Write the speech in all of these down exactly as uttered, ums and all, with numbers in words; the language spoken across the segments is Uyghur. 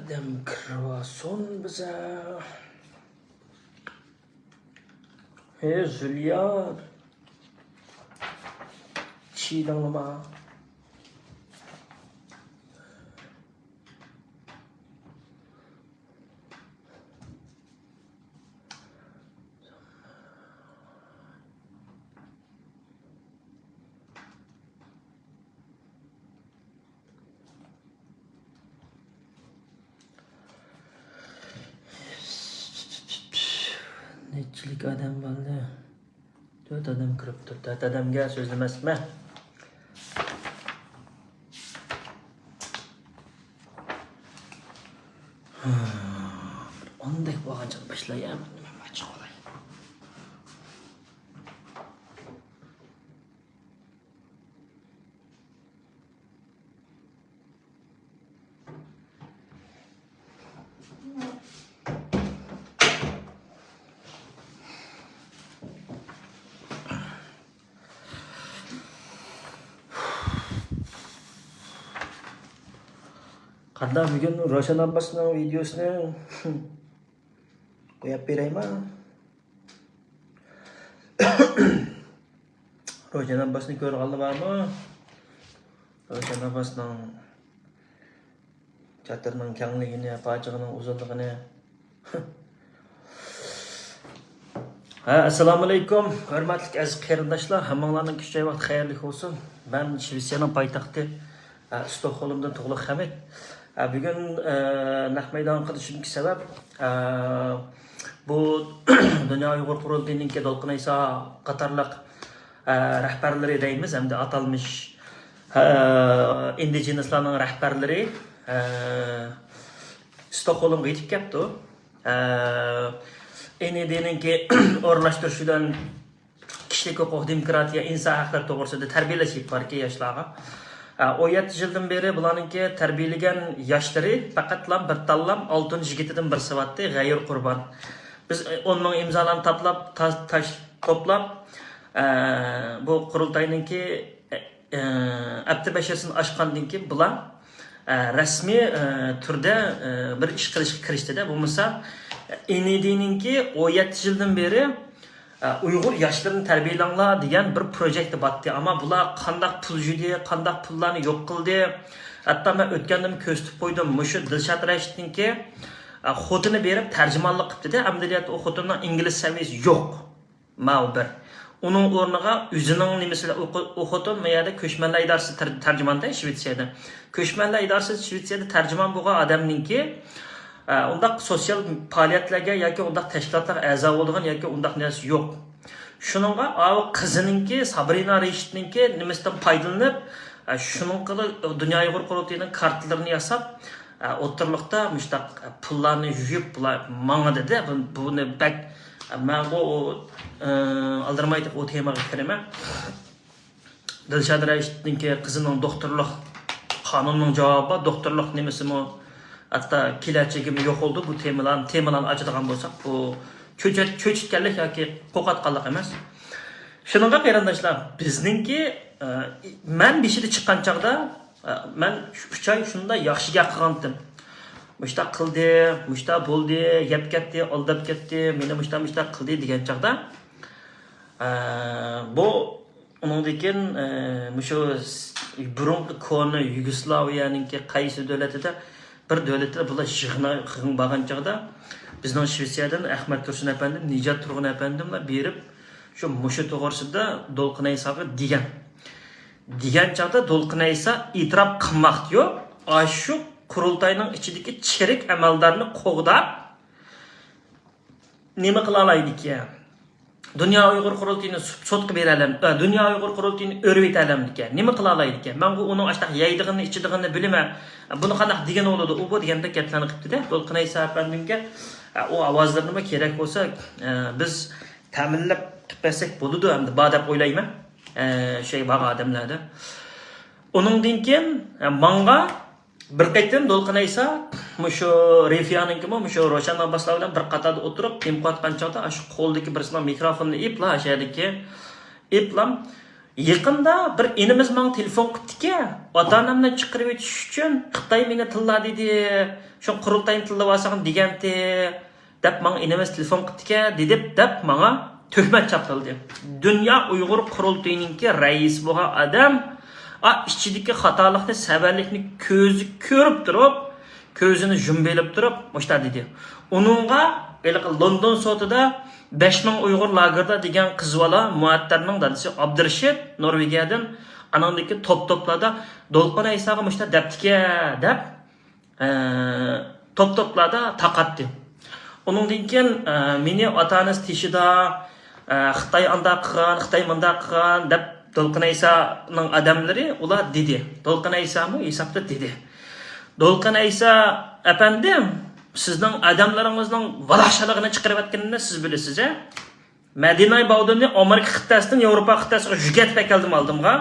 ئادەم كىرىۋالسۇن بىزە. ھەي، زۇليا. چىدىڭلىما؟ نەچچىلىك ئادەم بولدى؟ تۆت ئادەم كىرىپتۇ. تۆت ئادەمگە سۆزلىمەسمەن. ئاندەك بولغانچە باشلايمەن. نېمە ئاچچىق بولاي. قانداق، بۈگۈن روشەن ئابباسنىڭ ۋىدىيوسىنى قويۇپ بېرەيمۇ؟ روشەن ئابباسنى كۆرگەنلەر بارمۇ؟ روشەن ئابباسنىڭ چاتىرىنىڭ كەڭلىكىنى، پاچىقىنىڭ ئۇزۇنلۇقىنى. ھە، ئەسسالامۇئەلەيكۇم، ھۆرمەتلىك ئەزىز قېرىنداشلار، ھەممىڭلارنىڭ كۈن جايى ۋاقتى خەيرلىك بولسۇن. مەن شىۋېتسىيەنىڭ پايتەختى، ئە، ستوكھولمدىن تۇغلۇق خەمىت. ئە، بۈگۈن، ئە، نەق مەيدانغا قېتىشىمدىكى سەۋەب، ئە، بۇ دۇنيا ئۇيغۇر قۇرۇلتىيىنىڭكى دولقۇن ئەيسا قاتارلىق، ئە، رەھبەرلىرى دەيمىز، ئەمدى ئاتالمىش، ئە، ئىندىجېنىسلارنىڭ رەھبەرلىرى، ئە، ستوكھولمغا يېتىپ كەپتۇ. ئە، ئېن ئى دىنىڭكى ئورۇنلاشتۇرۇشى بىلەن كىشىلىك ھوقۇق، دېموكراتىيە، ئىنسان ھەقلىرى توغرىسىدا تەربىيەلەش ئېلىپ باركەن ياشلارغا. ئە، ئون يەتتە يىلدىن بېرى بۇلارنىڭكى تەربىيەلىگەن ياشلىرى پەقەتلا بىر تاللام ئالتىنچى يىگىتىدىن بىرسى بارتتى، غەيۇر قۇربان. بىز، ئە، ئون مىڭ ئىمزالارنى تاپلاپ، تا-، تاش-، توپلاپ، ئە، بۇ قۇرۇلتاينىڭكى، ئە، ئە، ھەپتە بەش ياشتىن ئاشقاندىن كېيىن بۇلار، ئە، رەسمىي، ئە، تۈردە، ئە، بىر ئىش قىلىشقا كىرىشتى-دە. بولمىسا، ئېن ئى دىنىڭكى ئون يەتتە يىلدىن بېرى، ئە، ئۇيغۇر ياشلىرىنى تەربىيەلەڭلار دېگەن بىر پروژېكتى بارتتى. ئەمما بۇلار قانداق پۇل جۈيدى، قانداق پۇللارنى يوق قىلدى. ھەتتا مەن ئۆتكەندىمۇ كۆرسىتىپ قويدۇم. مۇشۇ دىلشات رەشىتنىڭكى، ئە، خوتۇنى بېرىپ تەرجىمانلىق قىپتۇ-دە. ئەمەلىيەتتە ئۇ خوتۇننىڭ ئىنگلىز سەۋىيەسى يوق. ماۋۇ بىر. ئۇنىڭ ئورنىغا ئۆزىنىڭ نېمىسى بىلەن ئۇ خو-، ئۇ خوتۇن ما يەردە كۆچمەنلەر ئىدارىسى تەر-، تەرجىماندا شىۋېتسىيەدە. كۆچمەنلەر ئىدارىسى شىۋېتسىيەدە تەرجىمان بولغان ئادەمنىڭكى، ئە، ئۇنداق سوتسىيال پائالىيەتلەرگە ياكى ئۇنداق تەشكىلاتلارغا ئەزا بولىدىغان ياكى ئۇنداق نەرسە يوق. شۇنىڭغا ئاۋۇ قىزىنىڭكى، سابرىنا رېشىتنىڭكى نېمىسىدىن پايدىلىنىپ، ئە، شۇنىڭغىلا دۇنيا ئۇيغۇر قۇرۇلتىيىنىڭ كارتىلىرىنى ياساپ، ئە، ئوتتۇرىلىقتا مۇشۇنداق، ئە، پۇللارنى يۇيۇپ بۇلار ماڭىدىدە. بۇ-، بۇنى بەك، ئە، مەن بۇ، ئە، ئالدىرىماي دەپ ئۇ تېمىغا كىرىمەن. دىلشات رەشىتنىڭكى قىزىنىڭ دوختۇرلۇق قانۇننىڭ جاۋابى بار، دوختۇرلۇق نېمىسىمۇ، ھەتتا كېلەچىكىمۇ يوق بولدى. بۇ تېمىلارنى، تېمىلارنى ئاچىدىغان بولساق، بۇ چۆچۈت-، چۆچۈتكەنلىك ياكى قورقۇتقانلىق ئەمەس. شۇنىڭغا قېرىنداشلار، بىزنىڭكى، ئە، مەن بېشىدا چىققان چاغدا، ئە، مەن شۇ ئۈچ ئاي شۇنداق ياخشى گەپ قىلغانتىم. مۇشتاق قىلدى، مۇشتاق بولدى، يەپ كەتتى، ئالداپ كەتتى، مېنى مۇشتاق، مۇشتاق قىلدى دېگەن چاغدا، ئە، بۇ ئۇنىڭدىن كېيىن، ئە، مۇشۇ س-، بۇرۇنقى كونا يۇگوسلاۋىيەنىڭكى قايسى دۆلىتىدە، بىر دۆلىتىدە بۇلار يىغىنا-، يىغىن بارغان چاغدا، بىزنىڭ شىۋېتسىيەدىن ئەخمەت تۇرسۇن ئەپەندىم، نىجات تۇرغۇن ئەپەندىملەر بېرىپ، شۇ مۇشۇ توغرىسىدا دولقۇن ئەيساغا دېگەن. دېگەن چاغدا دولقۇن ئەيسا ئېتىراپ قىلماقتا يوق. ئاشۇ قۇرۇلتاينىڭ ئىچىدىكى چىرىك ئەمەلدارنى قوغداپ، نېمە قىلالايدىكەن؟ دۇنيا ئۇيغۇر قۇرۇلتىيىنى سوتقا بېرەلەم، ئە، دۇنيا ئۇيغۇر قۇرۇلتىيىنى ئۆرۈۋېتەلەمدىكەن، نېمە قىلالايدىكەن؟ مەنغۇ ئۇنىڭ ئاشتاق يەيدىغىنىنى، ئىچىدىغىنىنى بىلىمەن. بۇنى قانداق دېگەن بولىدۇ ئۇ بۇ دېگەندەك گەپلەرنى قىپتىدە. دولقۇن ئەيسا ئەپەندىمگە، ئە، ئۇ ئاۋازلىرىنىمۇ كېرەك بولسا، ئە، بىز تەمىنلەپ قىپ بەرسەك بولىدۇ ئەمدى بار دەپ ئويلايمەن. ئە، شەي بارغان ئادەملەردە. ئۇنىڭدىن كېيىن، ئە، ماڭا بىر قېتىم دولقۇن ئەيسا مۇشۇ رېفىيانىڭكىمۇ مۇشۇ روشەن ئابباسلار بىلەن بىر قاتاردا ئولتۇرۇپ نېمە قىلىۋاتقان چاغدا ئاشۇ قولىدىكى بىرسىنىڭ مىكروفونىنى ئېلىپلا، ئاشۇ يەردىكى ئېلىپلا، يېقىندا بىر ئىنىمىز ماڭا تېلېفون قىپتىكەن، ئاتا ئانامنى چىقىرىۋېتىش ئۈچۈن خىتاي مېنى تىللا دېدى، شۇ قۇرۇلتاينى تىللىۋالساڭ دېگەنتى، دەپ ماڭا ئىنىمىز تېلېفون قىپتىكەن دېدىپ، دەپ ماڭا تۆھمەت چاپلىدى. دۇنيا ئۇيغۇر قۇرۇلتىيىنىڭكى رەئىسى بولغان ئادەم، ئا، ئىچىدىكى خاتالىقنى، سەۋەنلىكنى كۆزى كۆرۈپ تۇرۇپ، كۆزىنى يۇمۇۋېلىپ تۇرۇپ مۇشۇنداق دېدى. ئۇنىڭغا ھېلىقى لوندون سوتىدا بەش مىڭ ئۇيغۇر لاگېردا دېگەن قىز بالا، مۇئەتتەرنىڭ دادىسى ئابدۇرېشىت، نورۋېگىيەدىن، ئانىڭدىكى توپ-توپلاردا دولقۇن ئەيساغا مۇشۇنداق دەپتىكەن دەپ، ئە، توپ-توپلاردا تارقاتتى. ئۇنىڭدىن كېيىن، ئە، مېنى ئاتا-ئانىسى تېشىدا، ئە، خىتاي ئانداق قىلغان، خىتاي مۇنداق قىلغان دەپ دولقۇن ئەيسانىڭ ئادەملىرى ئۇلار دېدى. دولقۇن ئەيسامۇ ھېسابتا دېدى. دولقۇن ئەيسا ئەپەندىم، سىزنىڭ ئادەملىرىڭىزنىڭ ۋالاق-شالاقىنى چىقىرىۋەتكىنىنى سىز بىلىسىز، ھە؟ مەدىناي باۋدۇننى ئامېرىكا قىتئەسىدىن ياۋروپا قىتئەسىگە يۆگەتىپ ئەكەلدىم ئالدىمغا.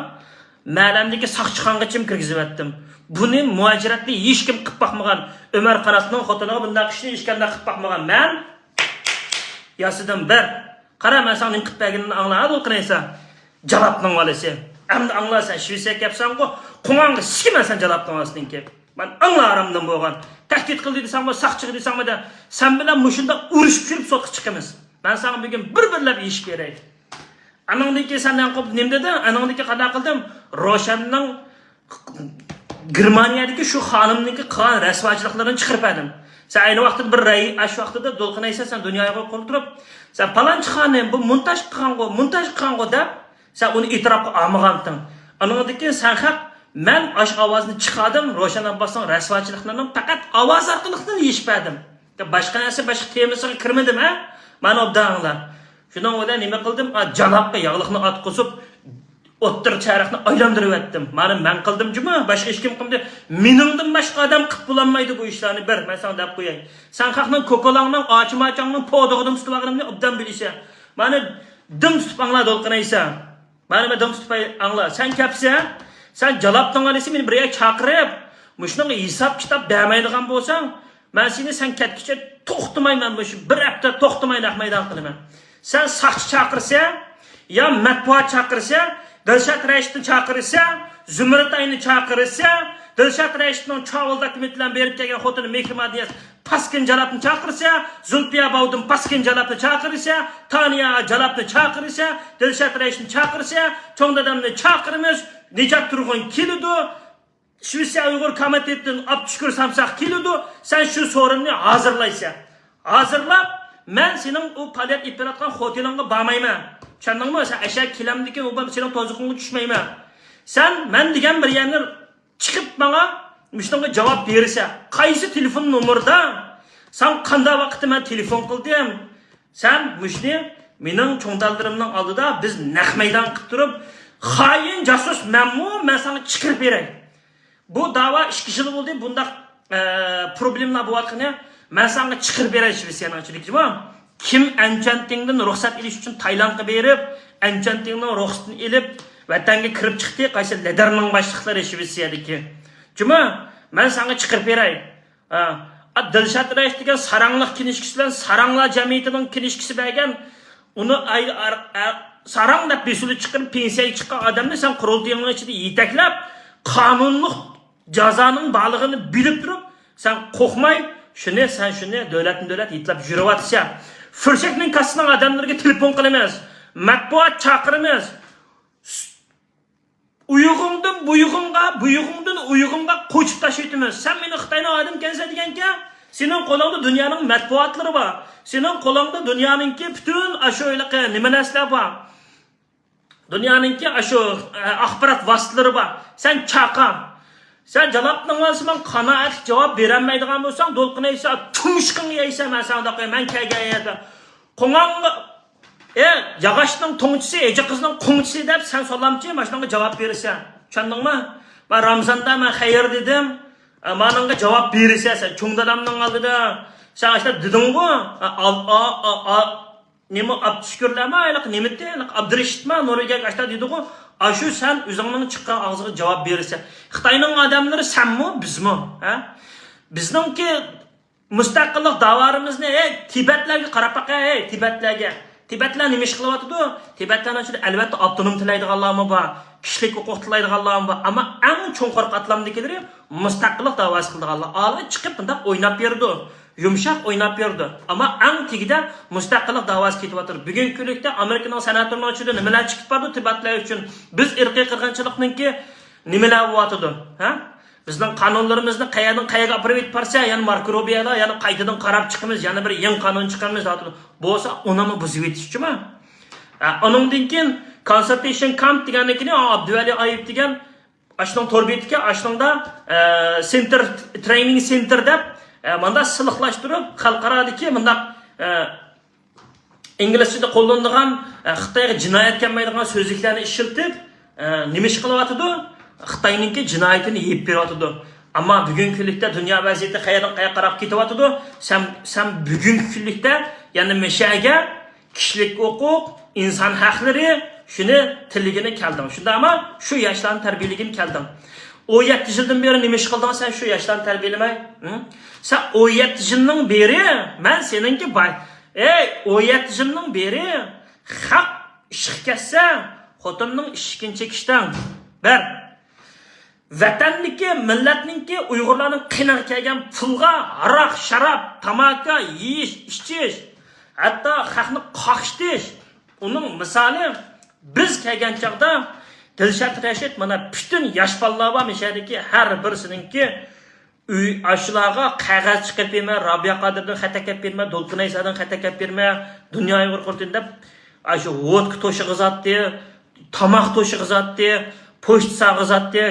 مەلەمدىكى ساقچىخانىغىچىمۇ كىرگۈزۈۋەتتىم. بۇنى مۇھاجىرەتنى ھېچكىم قىپ باقمىغان، ئۆمەر قاناتنىڭ خوتۇنىغا بۇنداق ئىشنى ھېچكەنداق قىپ باقمىغان مەن ياسىدىم بىر. قارا، مەن ساڭا نېمە قىپ بەرگىنىمنى ئاڭلا، ھە، دولقۇن ئەيسا. جالاپنىڭ بالىسى. ئەمدى ئاڭلا سەن، شىۋېتسىيەگە كەپسەنغۇ، قوڭاڭغا سىكىمەن سەن جالاپنىڭ بالىسىنىڭكى. مەن ئاڭلا ھارامدىن بولغان. تەھدىت قىلدى دېسەڭمۇ، ساقچىغا دېسەڭمۇ، سەن بىلەن مۇشۇنداق ئۇرۇشۇپ يۈرۈپ سوتقا چىقىمىز. مەن ساڭا بۈگۈن بىر بىرلەپ يېشىپ بېرەي. ئانىڭدىن كېيىن سەن نېمە قىلدىڭ؟ ئانىڭدىن كېيىن قانداق قىلدىم؟ روشەننىڭ گېرمانىيەدىكى شۇ خانىمنىڭكى قىلغان رەسۋاچىلىقلىرىنى چىقىرىپ بەردىم. سەن ئەينى ۋاقتىدا بىر رەي-، ئاشۇ ۋاقتىدا دولقۇن ئەيسا سەن دۇنيا ئۇيغۇر قۇرۇلتۇيىغا تۇرۇپ، سەن پالانچى خانىم، بۇ مۇنتاج قىلغانغۇ، مۇنتاج قىلغانغۇ دەپ، سەن ئۇنى ئېتىراپقا ئالمىغانتىڭ. ئانىڭدىن كېيىن سەن خەق، مەن ئاشۇ ئاۋازنى چىقاردىم، روشەن ئابباسنىڭ رەسۋاچىلىقلىرىنىڭ پەقەت ئاۋازى ئارقىلىقلا يېشىپ بەردىم. باشقا نەرسە، باشقا تېمىسىغا كىرمىدىم، ھە؟ مانا ئوبدان ئاڭلا. شۇنىڭ بىلەن نېمە قىلدىم؟ ئا، جالاپقا ياغلىقنى ئاتقۇزۇپ، ئوتتۇرا چارىقنى ئايلاندۇرۇۋەتتىم. مانا مەن قىلدىم جۇمۇ، باشقا ھېچكىم قىلمىدى. مېنىڭدىن باشقا ئادەم قىپ بولالمايدۇ بۇ ئىشلارنى. بىر، مەن ساڭا دەپ قوياي. سەن خەقنىڭ كوكۇلاڭنىڭ، ئاچىماچاڭنىڭ پودىغا دۈم تۇتۇۋالغىنىمنى ئوبدان بىلىسەن. مانا دۈم تۇتۇپ ئاڭلا، دولقۇن ئەيسا. مانا مەن دۈم تۇتۇپ ئاڭلا. سەن كەپسەن، سەن جالاپنىڭ بالىسى مېنى بىر يەرگە چاقىرىپ، مۇشۇنىڭغا ھېساب-كىتاب بەرمەيدىغان بولساڭ، مەن سېنى سەن كەتكۈچە توختىمايمەن، مۇشۇ بىر ھەپتە توختىماي نەق مەيدان قىلىمەن. سەن ساقچى چاقىرىسەن، يا مەتبۇئات چاقىرىسەن، دىلشات رەشىتنى چاقىرىسەن، زۇمرەتئاينى چاقىرىسەن، دىلشات رەشىتنىڭ چاۋۇل دوكۇمېنت بىلەن بېرىپ كەلگەن خوتۇنى مېھرىبان نىياز پاسكىن جالاپنى چاقىرىسەن، زۇلپىيە باۋدۇن پاسكىن جالاپنى چاقىرىسەن، تانىيە جالاپنى چاقىرىسەن، دىلشات رەشىتنى چاقىرىسەن، چوڭ دادامنى چاقىرىمىز، نىجات تۇرغۇن كېلىدۇ. شىۋېتسىيە ئۇيغۇر كومىتېتىدىن ئابدۇشۈكۈر سامساق كېلىدۇ، سەن شۇ سورۇننى ھازىرلايسەن. ھازىرلاپ، مەن سېنىڭ ئۇ پائالىيەت ئېلىپ بېرىۋاتقان خوتېلىڭغا بارمايمەن. چۈشەندىڭمۇ؟ سەن ئەشەگە كېلەمدىكىن، ئۇ سېنىڭ توزۇقۇڭغا چۈشمەيمەن. سەن مەن دېگەن بىر يەرنى چىقىپ ماڭا مۇشۇنىڭغا جاۋاب بېرىسەن. قايسى تېلېفون نومۇردا؟ ساڭا قانداق ۋاقىتتا مەن تېلېفون قىلدىم؟ سەن مۇشۇنى مېنىڭ چوڭ دادىلىرىمنىڭ ئالدىدا بىز نەق مەيدان قىلىپ تۇرۇپ، خائىن جاسۇس مەنمۇ، مەن ساڭا چىقىرىپ بېرەي. بۇ داۋا ئىككى يىل بولدى، بۇنداق، ئە، پروبلېمىلار بولۇۋاتقىنى. مەن ساڭا چىقىرىپ بېرەي شىۋېتسىيەنىڭ ئىچىدىكى جۇمۇ. كىم ئەنچۈەنتىڭدىن رۇخسەت ئېلىش ئۈچۈن تايلاندقا بېرىپ، ئەنچۈەنتىڭنىڭ رۇخسىتىنى ئېلىپ، ۋەتەنگە كىرىپ چىقتى، قايسى لەدەرنىڭ باشلىقلىرى شىۋېتسىيەدىكى. جۇمۇ، مەن ساڭا چىقىرىپ بېرەي. ھە. ئا، دىلشات رەئىس دېگەن ساراڭلىق كىنىشكىسى بىلەن ساراڭلار جەمئىيىتىنىڭ كىنىشكىسى بەرگەن، ئۇنى ئاي-، ئار-، ئا، ساراڭ دەپ بېسىۋېلىپ چىقىرىپ، پېنسىيەگە چىققان ئادەمنى سەن قۇرۇلتىيىڭنىڭ ئىچىدە يېتەكلەپ، قانۇنلۇق جازانىڭ بارلىقىنى بىلىپ تۇرۇپ، سەن قورقماي، شۇنى، سەن شۇنى دۆلەتمۇ دۆلەت يېتىلەپ يۈرۈۋاتىسەن. فۇرشەكنىڭ كاسىسىنىڭ ئادەملىرىگە تېلېفون قىلىمىز، مەتبۇئات چاقىرىمىز. ئۇيىغىڭدىن بۇيىغىڭغا، بۇيىغىڭدىن ئۇيىغىڭغا قوچۇپ تاشلىۋېتىمىز. سەن مېنى خىتاينىڭ ئادىمى ئىكەنسەن دېگەنكەن، سېنىڭ قولۇڭدا دۇنيانىڭ مەتبۇئاتلىرى بار. سېنىڭ قولۇڭدا دۇنيانىڭكى پۈتۈن ئاشۇ ھېلىقى نېمە نەرسىلەر بار. دۇنيانىڭكى ئاشۇ، ئە، ئاخبارات ۋاسىتىلىرى بار. سەن چاقا. سەن جالاپنىڭ ئالسىمان قانائەتلىك جاۋاب بېرەلمەيدىغان بولساڭ، دولقۇن ئەيسا تۇمشۇقۇڭغا يەيسەن، مەن ساڭا دەپ قوياي، مەن كەلگەن يەردە. قوڭاڭغا ئە، ياغاچنىڭ تۇڭچىسى، ئېجى قىزنىڭ قوڭچىسى دەپ سەن سالامچى ماشۇنىڭغا جاۋاب بېرىسەن. چۈشەندىڭمۇ؟ مەن رامزاندا مەن خەير دېدىم. ئە، مانىڭغا جاۋاب بېرىسەن سەن. چوڭ دادامنىڭ ئالدىدا سەن ئاشۇنداق دېدىڭغۇ. ئا، ئا، ئا، ئا، نېمە ئابدۇشۈكۈرلەرما، ھېلىقى نېمىتى، ھېلىقى ئابدۇرېشىتما نورۋېگىيەگە ئاشۇنداق دېدىغۇ. ئاشۇ سەن ئۆزۈڭنىڭ چىققان ئاغزىغا جاۋاب بېرىسەن. خىتاينىڭ ئادەملىرى سەنمۇ، بىزمۇ؟ ھە؟ بىزنىڭكى مۇستەقىللىق داۋالىرىمىزنى، ھەي، تىبەتلەرگە قاراپ باقە، ھەي، تىبەتلەرگە. تىبەتلەر نېمە ئىش قىلىۋاتىدۇ؟ تىبەتلەرنىڭ ئىچىدە، ئەلۋەتتە، ئاپتونوم تىلەيدىغانلارمۇ بار، كىشىلىك ھوقۇق تىلەيدىغانلارمۇ بار. ئەمما ئەڭ چوڭقۇر قاتلامدىكىلىرى مۇستەقىللىق داۋاسى قىلىدىغانلار. ئالغا چىقىپ مۇنداق ئويناپ بېرىدۇ. يۇمشاق ئويناپ بېرىدۇ. ئەمما ئەڭ تېگىدە مۇستەقىللىق داۋاسى كېتىۋاتىدۇ. بۈگۈنكى كۈنلۈكتە ئامېرىكىنىڭ سېناتورىنىڭ ئىچىدە نېمىلەر چىقىپ بارىدۇ تىبەتلەر ئۈچۈن؟ بىز ئىرقىي قىرغىنچىلىقنىڭكى نېمىلەر بولۇۋاتىدۇ؟ ھە؟ بىزنىڭ قانۇنلىرىمىزنى قەيەردىن قەيەرگە ئاپىرىپ يېتىپ بارسا، يەنە ماركو روبىيادا يەنە قايتىدىن قاراپ چىقىمىز، يەنە بىر يېڭى قانۇن چىقىرىمىز دەۋاتىدۇ. بولسا ئۇنىمۇ بۇزۇپ يېتىشچىما؟ ھە، ئۇنىڭدىن كېيىن كونسەلتېيشن كامپ دېگەننىڭ كېيىن ئابدۇۋەلى ئايۇپ دېگەن ئاشۇنىڭ تور بېتىكى، ئاشۇنىڭدا، ئە، سېنتر، ترېينىڭ سېنتر دەپ، ئە، مانداق سىلىقلاشتۇرۇپ، خەلقئارادىكى مۇنداق، ئە، ئىنگلىزچىدا قوللىنىدىغان، ئە، خىتايغا جىنايەت كەلمەيدىغان سۆزلۈكلەرنى ئىشلىتىپ، ئە، نېمە ئىش قىلىۋاتىدۇ؟ خىتاينىڭكى جىنايىتىنى يېپىپ بېرىۋاتىدۇ. ئەمما بۈگۈنكى كۈنلۈكتە دۇنيا ۋەزىيىتى قەيەردىن قەيەرگە قاراپ كېتىۋاتىدۇ. سەن، سەن بۈگۈنكى كۈنلۈكتە يەنە مىشەگە كىشىلىك ھوقۇق، ئىنسان ھەقلىرى، شۇنى تىللىگىلى كەلدىڭ. شۇنداقمۇ؟ شۇ ياشلارنى تەربىيەلىگىلى كەلدىڭ. ئون يەتتە يىلدىن بېرى نېمە ئىش قىلدىڭ سەن شۇ ياشلارنى تەربىيەلىمەي؟ ھە؟ سەن ئون يەتتە يىلنىڭ بېرى، مەن سېنىڭكى باي-، ئەي، ئون يەتتە يىلنىڭ بېرى خەق ئىشقا كەتسە، خوتۇننىڭ ئىشىكىنى چېكىشتىڭ. بىر. ۋەتەندىكى، مىللەتنىڭكى، ئۇيغۇرلارنىڭ قېنىغا كەلگەن پۇلغا ھاراق، شاراب، تاماكا، يېيىش، ئىچىش، ھەتتا خەقنى قاقشىتىش. ئۇنىڭ مىسالى، بىز كەلگەن چاغدا دىلشات رەشىت، مانا، پۈتۈن ياش بالىلار بار، مۇشۇ يەردىكى ھەر بىرسىنىڭكى ئۆي، ئاشۇلارغا قەغەز چىقىرىپ بېرىمەن، رابىيە قادىردىن خەت ئەكەپ بېرىمەن، دولقۇن ئەيسادىن خەت ئەكەپ بېرىمەن، دۇنيا ئۇيغۇر قۇرۇلتىيىدىن دەپ، ئاشۇ ۋودكا توشۇغۇزاتتى، تاماق توشۇغۇزاتتى، پوچتا سالغۇزاتتى،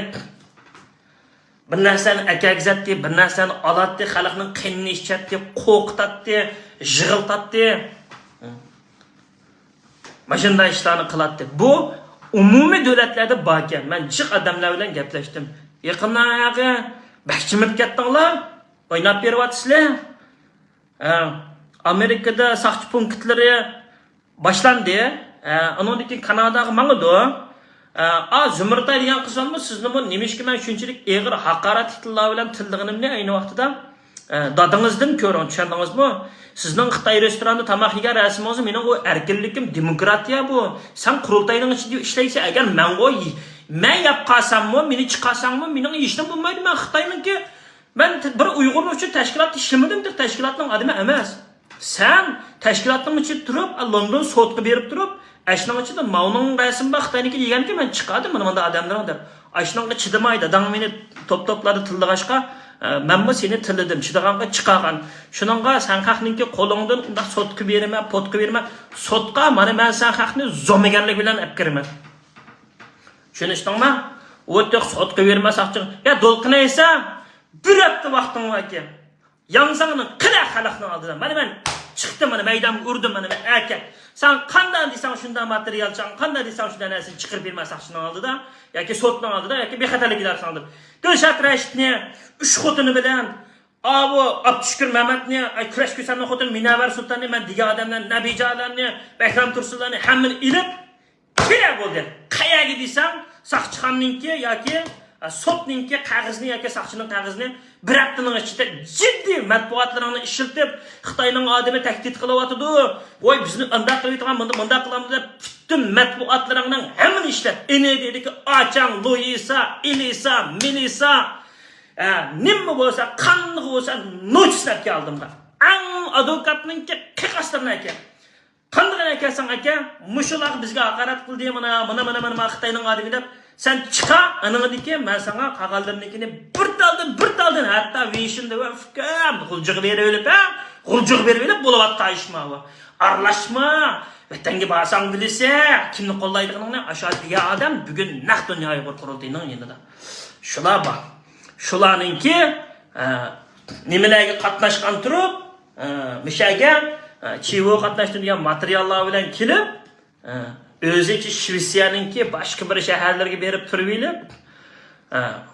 بىر نەرسىلەرنى ئەكەلگۈزەتتى، بىر نەرسىلەرنى ئالاتتى، خەلقنىڭ قېنىنى ئىچەتتى، قورقۇتاتتى، يىغلىتاتتى. ماشۇنداق ئىشلارنى قىلاتتى. بۇ ئومۇمىي دۆلەتلەردە باركەن. مەن جىق ئادەملەر بىلەن گەپلەشتىم. يېقىندا ھەقى بەك جىمىپ كەتتىڭلار، ئويناپ بېرىۋاتىسىلەر. ھە، ئامېرىكىدا ساقچى پونكىتلىرى باشلاندى. ھە، ئۇنىڭدىن كېيىن كاناداغا ماڭىدۇ. ھە، ئا، زۇمرىتاي دېگەن قىزلارمۇ سىزنىمۇ نېمىشقا مەن شۇنچىلىك ئېغىر ھاقارەتلىك تىللار بىلەن تىللىغىنىمنى ئەينى ۋاقتىدا، ئە، دادىڭىزدىن كۆرۈڭ، چۈشەندىڭىزمۇ؟ سىزنىڭ خىتاي رېستورانىدا تاماق يېگەن رەسىمىڭىزنى مېنىڭ ئۇ ئەركىنلىكىم، دېموكراتىيە بۇ. سەن قۇرۇلتاينىڭ ئىچىدە ئىشلەيسەن، ئەگەر مەنغۇ، مەن يەپ قالساممۇ، مېنى چىقارساڭمۇ، مېنىڭ ھېچنېمە بولمايدۇ، مەن خىتاينىڭكى، مەن بىر ئۇيغۇرنىڭ ئۈچۈن تەشكىلاتتا ئىشلىمىدىم، تەشكىلاتنىڭ ئادىمى ئەمەس. سەن تەشكىلاتنىڭ ئىچىدە تۇرۇپ، لوندون سوتقا بېرىپ تۇرۇپ، ئاشۇنىڭ ئىچىدە ماۋنىڭ رەسىمى بار، خىتاينىڭكى دېگەنكى، مەن چىقاردىم مانا مۇنداق ئادەملەرنى دەپ. ئاشۇنىڭغا چىدىماي داداڭ مېنى توپ-توپلاردا تىللىغاچقا، ئە، مەنمۇ سېنى تىللىدىم، چىدىغانغا چىقارغان. شۇنىڭغا سەن خەقنىڭكى قولۇڭدىن ئۇنداق سوتقا بېرىمەن، پوتقا بېرىمەن، سوتقا، مانا مەن سەن خەقنى زومىگەرلىك بىلەن ئەپ كىرىمەن. چۈشىنىشتىڭما؟ ئۇ تېخى سوتقا بېرىمەن ساقچىغا. يا دولقۇن ئەيسا، بىر ھەپتە ۋاقتىڭ باركەن. ياڭزاڭنى قىلە خەلقنىڭ ئالدىدا. مانا مەن چىقتىم، مانا مەيدانغا ئۇردۇم، مانا مەن ئەركەك. سەن قانداق دېسەڭ شۇنداق ماتېرىيال چاڭ، قانداق دېسەڭ شۇنداق نەرسىنى چىقىرىپ بېرىمەن ساقچىنىڭ ئالدىدا ياكى سوتنىڭ ئالدىدا ياكى بىخەتەرلىك ئىدارىسىنىڭ ئالدىدا. دىلشات رەشىتنى، ئۈچ خوتۇنى بىلەن، ئاۋۇ ئابدۇشۈكۈر مەمەتنى، ئاي، كۈرەش كۆسەمنىڭ خوتۇنى مۇنەۋۋەر سۇلتاننى، مەن دېگەن ئادەملەرنى، نەبىجانلارنى، بەھرام تۇرسۇنلارنى ھەممىنى ئېلىپ، كېلە بولدى. قەيەرگە دېسەڭ، ساقچىخانىنىڭكى ياكى، ئە، سوتنىڭكى قەغىزىنى ياكى ساقچىنىڭ قەغىزىنى بىر ھەپتىنىڭ ئىچىدە جىددىي مەتبۇئاتلىرىڭنى ئىشلىتىپ، خىتاينىڭ ئادىمى تەھدىت قىلىۋاتىدۇ، ۋاي، بىزنى ئانداق قىلىۋېتىدىغان، مۇنداق، مۇنداق قىلامدۇ دەپ، پۈتۈن مەتبۇئاتلىرىڭنىڭ ھەممىنى ئىشلەت. ئېنېدىدىكى ئاچاڭ، لۇئىسا، ئېلىسا، مېلىسا، ئە، نېمە بولسا، قانداق بولسا، نوچىسىنى ئەپ كەل ئالدىمغا. ئەڭ ئادۋوكاتنىڭكى قىيقاسلىرىنى ئەكەل. قاندىغىنى ئەكەلسەڭ ئەكە، مۇشۇلار بىزگە ھاقارەت قىلدى، مانا، مانا، مانا، مانا، مانا خىتاينىڭ ئادىمى دەپ، سەن چىقار، ئانىڭدىن كېيىن مەن ساڭا قالغانلىرىنىڭكىنى بىر تالدىن، بىر تالدىن، ھەتتا ۋېيشىندا ۋە ئۇكام، غۇلجىغا بېرىۋېلىپ، ھە، غۇلجىغا بېرىۋېلىپ بولۇۋاتقان ئىشما بۇ. ئارىلاشما، ۋەتەنگە بارساڭ بىلىسەن، كىمنى قوللايدىغىنىڭنى. ئاشۇ دېگەن ئادەم بۈگۈن نەق دۇنيا ئۇيغۇر قۇرۇلتىيىنىڭ يېنىدا. شۇلار بار. شۇلارنىڭكى، ئە، نېمىلەرگە قاتناشقان تۇرۇپ، ئە، مىشەگە چىۋو قاتناشتىم دېگەن ماتېرىياللار بىلەن كېلىپ، ئۆزىچە شىۋېتسىيەنىڭكى باشقا بىر شەھەرلىرىگە بېرىپ تۇرۇۋېلىپ،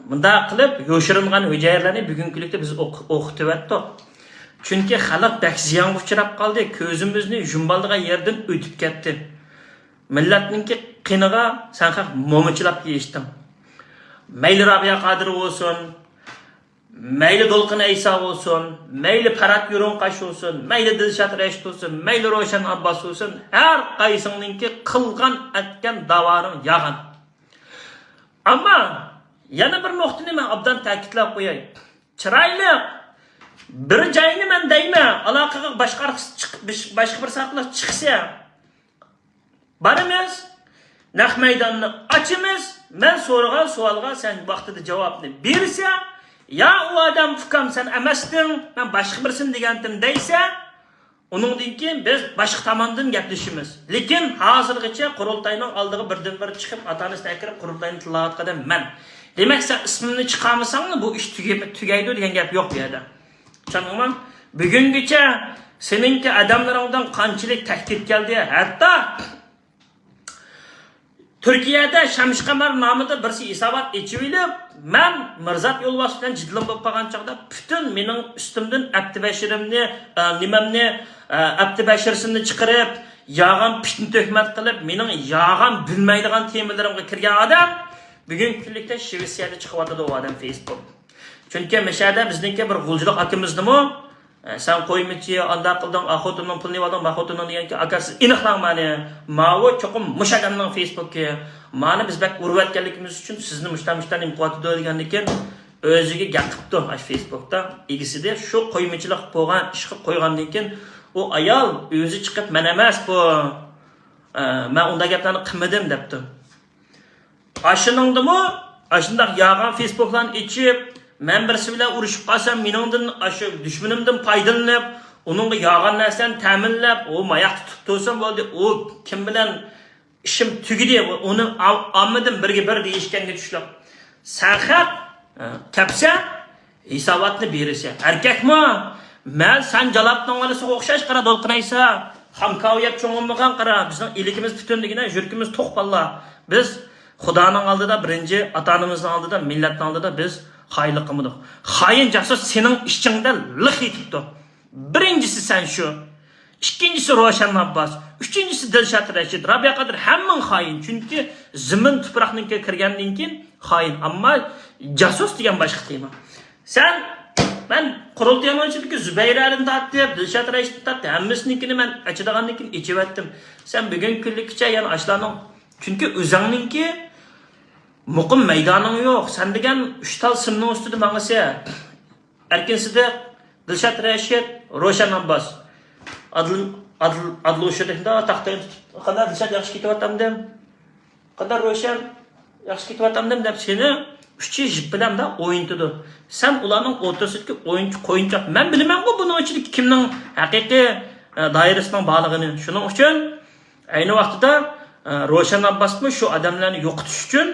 مۇنداق قىلىپ يوشۇرۇنغان ھۈجەيرىلەرنى بۈگۈنكى كۈنلۈكتە بىز ئوقۇ-، ئوقۇتۇۋەتتۇق. چۈنكى خەلق بەك زىيانغا ئۇچراپ قالدى، كۆزىمىزنى يۇمالىدىغان يەردىن ئۆتۈپ كەتتى. مىللەتنىڭكى قېنىغا سەن خەق مومىچىلاپ يېيىشتىڭ. مەيلى رابىيە قادىر بولسۇن، مەيلى دولقۇن ئەيسا بولسۇن، مەيلى پەرھات يۇرۇنقاش بولسۇن، مەيلى دىلشات رەشىت بولسۇن، مەيلى روشەن ئابباس بولسۇن، ھەر قايسىڭنىڭكى قىلغان ئەتكەن داۋانىڭ ياغان. ئەمما يەنە بىر نۇقتىنى مەن ئوبدان تەكىتلەپ قوياي. چىرايلىق بىر جاينى مەن دەيمەن، ئالاقىغا باشقا، باشقا بىر ساقلاش چىقسا، بارىمىز، نەق مەيداننى ئاچىمىز، مەن سورىغان سوئالغا سەن ۋاقتىدا جاۋابنى بېرىسەن، يا ئۇ ئادەم ئۇكام سەن ئەمەستىڭ، مەن باشقا بىرسىنى دېگەنتىم دەيسەن، ئۇنىڭدىن كېيىن بىز باشقا تاماندىن گەپلىشىمىز. لېكىن ھازىرغىچە قۇرۇلتاينىڭ ئالدىغا بىردىنبىر چىقىپ، ئاتا-ئانىسىنى ئەكىرىپ قۇرۇلتاينى تىللاۋاتقان ئادەم مەن. دېمەك، سەن ئىسمىمنى چىقارمىساڭلا بۇ ئىش تۈگەيدۇ دېگەن گەپ يوق بۇ يەردە. چۈشەندىڭمۇ؟ بۈگۈنگىچە سېنىڭكى ئادەملىرىڭدىن قانچىلىك تەھدىت كەلدى، ھەتتا تۈركىيەدە شەمشى قەمەر نامىدا بىرسى ھېسابات ئېچىۋېلىپ، مەن مىرزات يولۋاس بىلەن جېدىلىم بولۇپ قالغان چاغدا پۈتۈن مېنىڭ ئۈستۈمدىن ئەپتىبەشىرىمنى، ئە، نېمەمنى، ئە، ئەپتىبەشىرسىنى چىقىرىپ، يالغان پىتنە تۆھمەت قىلىپ، مېنىڭ يالغان بىلمەيدىغان تېمىلىرىمغا كىرگەن ئادەم بۈگۈنكى كۈنلۈكتە شىۋېتسىيەدە چىقىۋاتىدۇ ئۇ ئادەم فېيسبۇك. چۈنكى مەشەدە بىزنىڭكى بىر غۇلجىلىق ئاكىمىزنىمۇ، ئە، سەن قويمىچى، ئانداق قىلدىڭ، ئا خوتۇننىڭ پۇلىنى ئالدىڭ، ما خوتۇننىڭ دېگەنكى، ئاكا، سىز ئېنىقلاڭ مانا. ماۋۇ چوقۇم مۇشۇ ئادەمنىڭ فېيسبۇكى. مانا بىز بەك ئۇرۇۋەتكەنلىكىمىز ئۈچۈن سىزنى مۇشتا، مۇشتا نېمە قىلىۋاتىدۇ دېگەندىن كېيىن ئۆزىگە گەپ قىپتۇ ئاشۇ فېيسبۇكتا. ئىگىسىدە شۇ قويمىچىلىق بولغان ئىشقا قويغاندىن كېيىن ئۇ ئايال ئۆزى چىقىپ مەن ئەمەس بۇ، ئە، مەن ئۇنداق گەپلەرنى قىلمىدىم دەپتۇ. ئاشۇنىڭدىمۇ ئاشۇنداق يالغان فېيسبۇكلارنى ئېچىپ، مەن بىرسى بىلەن ئۇرۇشۇپ قالسام، مېنىڭدىن ئاشۇ دۈشمىنىمدىن پايدىلىنىپ، ئۇنىڭغا يالغان نەرسىلەرنى تەمىنلەپ، ئۇ ماياقتا تۇتۇپ تۇرسۇن بولدى، ئۇ كىم بىلەن ئىشىم تۈگىدى، ئۇنى ئال-، ئالمىدىم بىرگە بىر دېيىشكەنگە چۈشلۈك. سەن خەق، ئە، كەپسەن، ھېساباتنى بېرىسەن. ئەركەكمۇ؟ مەن سەن جالاپنىڭ بالىسىغا ئوخشاش، قارا، دولقۇن ئەيسا. خام كاۋا يەپ چوڭ بولمىغان، قارا. بىزنىڭ ئىلكىمىز پۈتۈن دېگىنە، يۈرىكىمىز توق بالىلار. بىز خۇدانىڭ ئالدىدا بىرىنچى، ئاتا-ئانىمىزنىڭ ئالدىدا، مىللەتنىڭ ئالدىدا بىز خائىنلىق قىلمىدۇق. خائىن جاسۇس سېنىڭ ئىچىڭدە لىق يېتىپتۇ. بىرىنچىسى سەن شۇ. ئىككىنچىسى روشەن ئابباس، ئۈچىنچىسى دىلشات رەشىت، رابىيە قادىر، ھەممىڭ خائىن. چۈنكى زېمىن تۇپراقنىڭكىگە كىرگەندىن كېيىن خائىن. ئەمما جاسۇس دېگەن باشقا تېما. سەن، مەن قۇرۇلتىيىنىڭ ئىچىدىكى زۇبەيرەدىن تارتىپ، دىلشات رەشىتتىن تارتىپ، ھەممىسىنىڭكىنى مەن ئاچىدىغاندىن كېيىن ئېچىۋەتتىم. سەن بۈگۈنكى كۈنلۈككىچە يەنە ئاشۇلارنىڭ، چۈنكى ئۆزۈڭنىڭكى مۇقىم مەيدانىڭ يوق. سەن دېگەن ئۈچ تال سىمنىڭ ئۈستىدە ماڭىسەن. ئەركىن سىدىق، دىلشات رەشىت، روشەن ئابباس. ئادىل، ئادىل، ئادىل ئۇششۇدەك مۇنداق تاختاينى تۇتۇپ، قانداق دىلشات، ياخشى كېتىۋاتامدىم؟ قانداق روشەن، ياخشى كېتىۋاتامدىم دەپ سېنى ئۈچى يىپ بىلەن مۇنداق ئوينىتىدۇ. سەن ئۇلارنىڭ ئوتتۇرىسىدىكى ئويۇنچۇق، قويۇنچاق. مەن بىلىمەنغۇ بۇنىڭ ئىچىدىكى كىمنىڭ ھەقىقىي، ئە، دائىرىسىنىڭ بارلىقىنى. شۇنىڭ ئۈچۈن ئەينى ۋاقتىدا، ئە، روشەن ئابباسمۇ شۇ ئادەملەرنى يوقىتىش ئۈچۈن،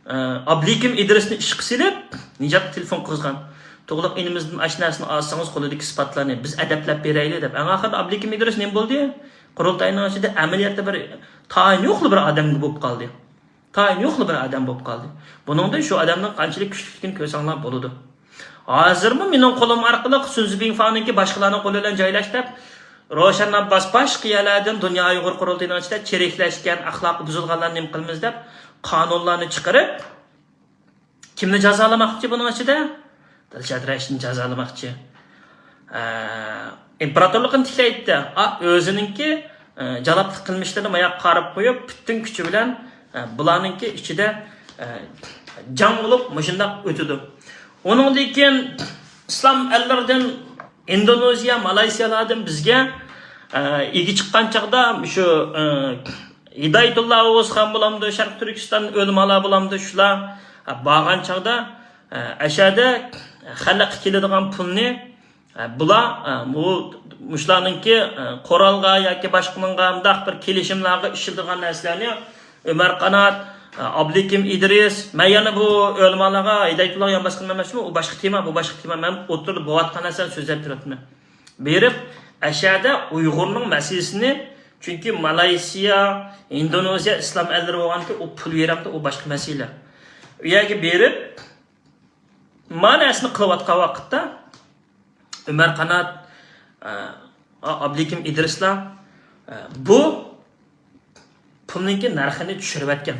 ئە، ئابلىكىم ئىدرىسنى ئىشقا سېلىپ، نىجاتقا تېلېفون قىلغان. تۇغلۇق ئىنىمىزدىن ئاشۇ نەرسىنى ئالسىڭىز، قولىدىكى ئىسپاتلارنى، بىز ئەدەپلەپ بېرەيلى دەپ. ئەڭ ئاخىرىدا ئابلىكىم ئىدرىس نېمە بولدى؟ قۇرۇلتاينىڭ ئىچىدە ئەمەلىيەتتە بىر تايىنى يوقلا بىر ئادەمگە بولۇپ قالدى. تايىنى يوقلا بىر ئادەم بولۇپ قالدى. بۇنىڭدىن شۇ ئادەمنىڭ قانچىلىك كۈچلۈكلۈكىنى كۆرسەڭلار بولىدۇ. ھازىرمۇ مېنىڭ قولۇم ئارقىلىق سۈن زىبىڭفاڭنىڭكى باشقىلارنىڭ قولى بىلەن جايلاش دەپ، روشەن ئابباس باشقا يەرلەردىن دۇنيا ئۇيغۇر قۇرۇلتىيىنىڭ ئىچىدە چىرىكلەشكەن، ئەخلاقى بۇزۇلغانلارنى نېمە قىلىمىز دەپ قانۇنلارنى چىقىرىپ، كىمنى جازالىماقچى بۇنىڭ ئىچىدە؟ دىلشات رەشىتنى جازالىماقچى. ئە، ئىمپېراتورلۇقىنى تىكلەيتتى. ئا، ئۆزىنىڭكى، ئە، جالاپلىق قىلمىشلىرىنى ماياققا قاراپ قويۇپ، پۈتۈن كۈچى بىلەن، ئە، بۇلارنىڭكى ئىچىدە، ئە، جەڭ بولۇپ، مۇشۇنداق ئۆتىدۇ. ئۇنىڭدىن كېيىن ئىسلام ئەللىرىدىن، ئىندونېزىيە، مالايسىيالاردىن بىزگە، ئە، ئىگە چىققان چاغدا شۇ، ئە، ھىدايەتۇللا ئوغۇزخان بولامدۇ، شەرقىي تۈركىستان ئۆلىمالار بولامدۇ، شۇلار، ئە، بارغان چاغدا، ئە، ئەشەدە خەلققە كېلىدىغان پۇلنى، ئە، بۇلار، ئە، بۇ، مۇشۇلارنىڭكى، ئە، قورالغا ياكى باشقىنىڭغا مۇنداق بىر كېلىشىملارغا ئىشلىتىدىغان نەرسىلەرنى ئۆمەر قانات، ئە، ئابلىكىم ئىدرىس، مەن يەنە بۇ ئۆلىمالارغا، ھىدايەتۇللاغا يان باسقىنىم ئەمەسمۇ، ئۇ باشقا تېما، بۇ باشقا تېما، مەن ئوتتۇرىدا بولۇۋاتقان نەرسىلەرنى سۆزلەپ تۇرۇپتىمەن. بېرىپ، ئەشەدە ئۇيغۇرنىڭ مەسىلىسىنى، چۈنكى مالايسىيا، ئىندونېزىيا ئىسلام ئەللىرى بولغانكى، ئۇ پۇل بېرەمدۇ، ئۇ باشقا مەسىلە. ئۇ يەرگە بېرىپ، ما نەرسىنى قىلىۋاتقان ۋاقىتتا، ئۆمەر قانات، ئە، ئابلىكىم ئىدرىسلار، ئە، بۇ پۇلنىڭكى نەرخىنى چۈشۈرۈۋەتكەن.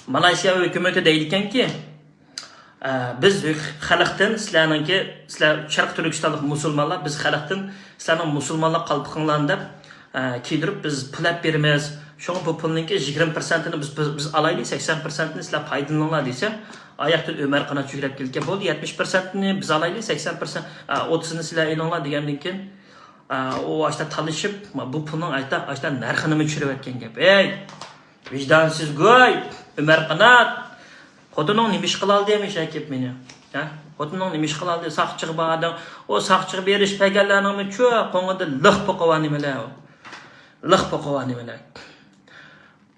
مالايسىيا ھۆكۈمىتى دەيدىكەنكى، ئە، بىز خەلقتىن، سىلەرنىڭكى، سىلەر شەرقىي تۈركىستانلىق مۇسۇلمانلار، بىز خەلقتىن سىلەرنىڭ مۇسۇلمانلىق قالپىقىڭلارنى دەپ، ئە، كىيدۈرۈپ، بىز پۇل ئەپ بېرىمىز. شۇڭا بۇ پۇلنىڭكى يىگىرمە پىرسەنتىنى بىز، بىز، بىز ئالايلى، سەكسەن پىرسەنتىنى سىلەر پايدىلىنىڭلار دېسە، ئاياقتىن ئۆمەر قانات يۈگۈرۈپ كېلىدىكەن، بولدى، يەتمىش پىرسەنتىنى بىز ئالايلى، سەكسەن پىرسەنت، ئە، ئوتتۇزىنى سىلەر ئېلىڭلار دېگەندىن كېيىن، ئە، ئۇ ئاشتا تالىشىپ، بۇ پۇلنىڭ ئاشتا، ئاشتا نەرخىنىمۇ چۈشۈرۈۋەتكەن گەپ. ھەي، ۋىجدانسىز گۇي، ئۆمەر قانات، خوتۇنۇڭ نېمە ئىش قىلالدى مۇشۇ كېلىپ مېنى؟ ھە؟ خوتۇنۇڭ نېمە ئىش قىلالدى؟ ساقچىغا باردىڭ. ئۇ ساقچىغا بېرىش بەرگەنلەرنىڭمۇ چۇ قوڭىدا لىق پوقىۋا نېمىلەر ئۇ. لىق پوقىۋا نېمىلەر.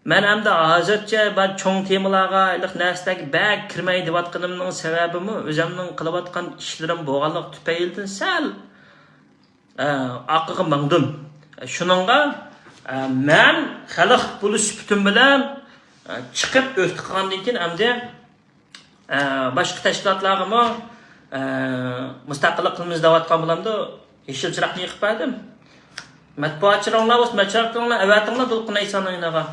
مەن ئەمدى ھازىرچە بار چوڭ تېمىلارغا، ھېلىق نەرسىلەرگە بەك كىرمەي دەۋاتقىنىمنىڭ سەۋەبىمۇ ئۆزۈمنىڭ قىلىۋاتقان ئىشلىرىم بولغانلىقى تۈپەيلىدىن سەل، ئە، ئارقىغا ماڭدىم. شۇنىڭغا، ئە، مەن خەلق بولۇش سۈپىتىم بىلەن، ئە، چىقىپ ئۆكتە قىلغاندىن كېيىن ئەمدى ئە، باشقا تەشكىلاتلارغىمۇ، ئە، مۇستەقىللىق قىلىمىز دەۋاتقان بولامدۇ؟ يېشىل چىراغنى يېقىپ بەردىم. مەتبۇئاتچىلىرىڭلار بولسا، مەتبۇئاتچىلىرىڭلار ئەۋەتىڭلار دولقۇن ئەيسانىڭ يېنىغا.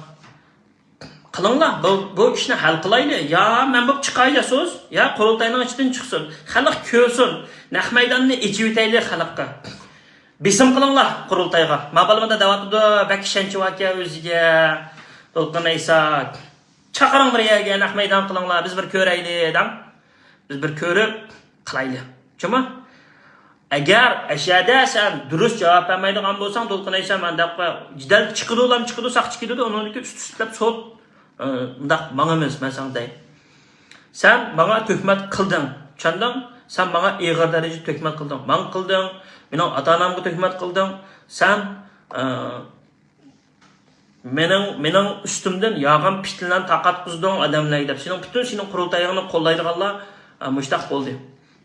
قىلىڭلار، بۇ، بۇ ئىشنى ھەل قىلايلى. يا مەن بولۇپ چىقاي، يا سوز، يا قۇرۇلتاينىڭ ئىچىدىن چىقسۇن. خەلق كۆرسۇن. نەق مەيداننى ئېچىۋېتەيلى خەلققە. بېسىم قىلىڭلار قۇرۇلتايغا. ما بالىمدا دەۋاتىدۇ، بەك ئىشەنچى باركەن ئۆزىگە. دولقۇن ئەيسا. چاقىرىڭ بىر يەرگە، نەق مەيدان قىلىڭلار، بىز بىر كۆرەيلى دەڭ. بىز بىر كۆرۈپ قىلايلى. شۇمۇ؟ ئەگەر ئەشەدە سەن دۇرۇس جاۋاب بەرمەيدىغان بولساڭ، دولقۇن ئەيسا مەن دەپ قوي. جېدەل چىقىدۇ، لام چىقىدۇ، ساقچى كېلىدۇ، ئۇنىڭدىن كېيىن ئۈست ئۈستلەپ سوت، ئى، مۇنداق ماڭىمىز، مەن ساڭا دەي. سەن ماڭا تۆھمەت قىلدىڭ، چۈشەندىڭ؟ سەن ماڭا ئېغىر دەرىجىدە تۆھمەت قىلدىڭ. ماڭا قىلدىڭ، مېنىڭ ئاتا-ئانامغا تۆھمەت قىلدىڭ. سەن، ئى، مېنىڭ، مېنىڭ ئۈستۈمدىن يالغان پىتنىلەرنى تارقاتقۇزدۇڭ ئادەملەرگە دەپ، سېنىڭ پۈتۈن سېنىڭ قۇرۇلتايىڭنى قوللايدىغانلار، ئە، مۇشتاق بولدى.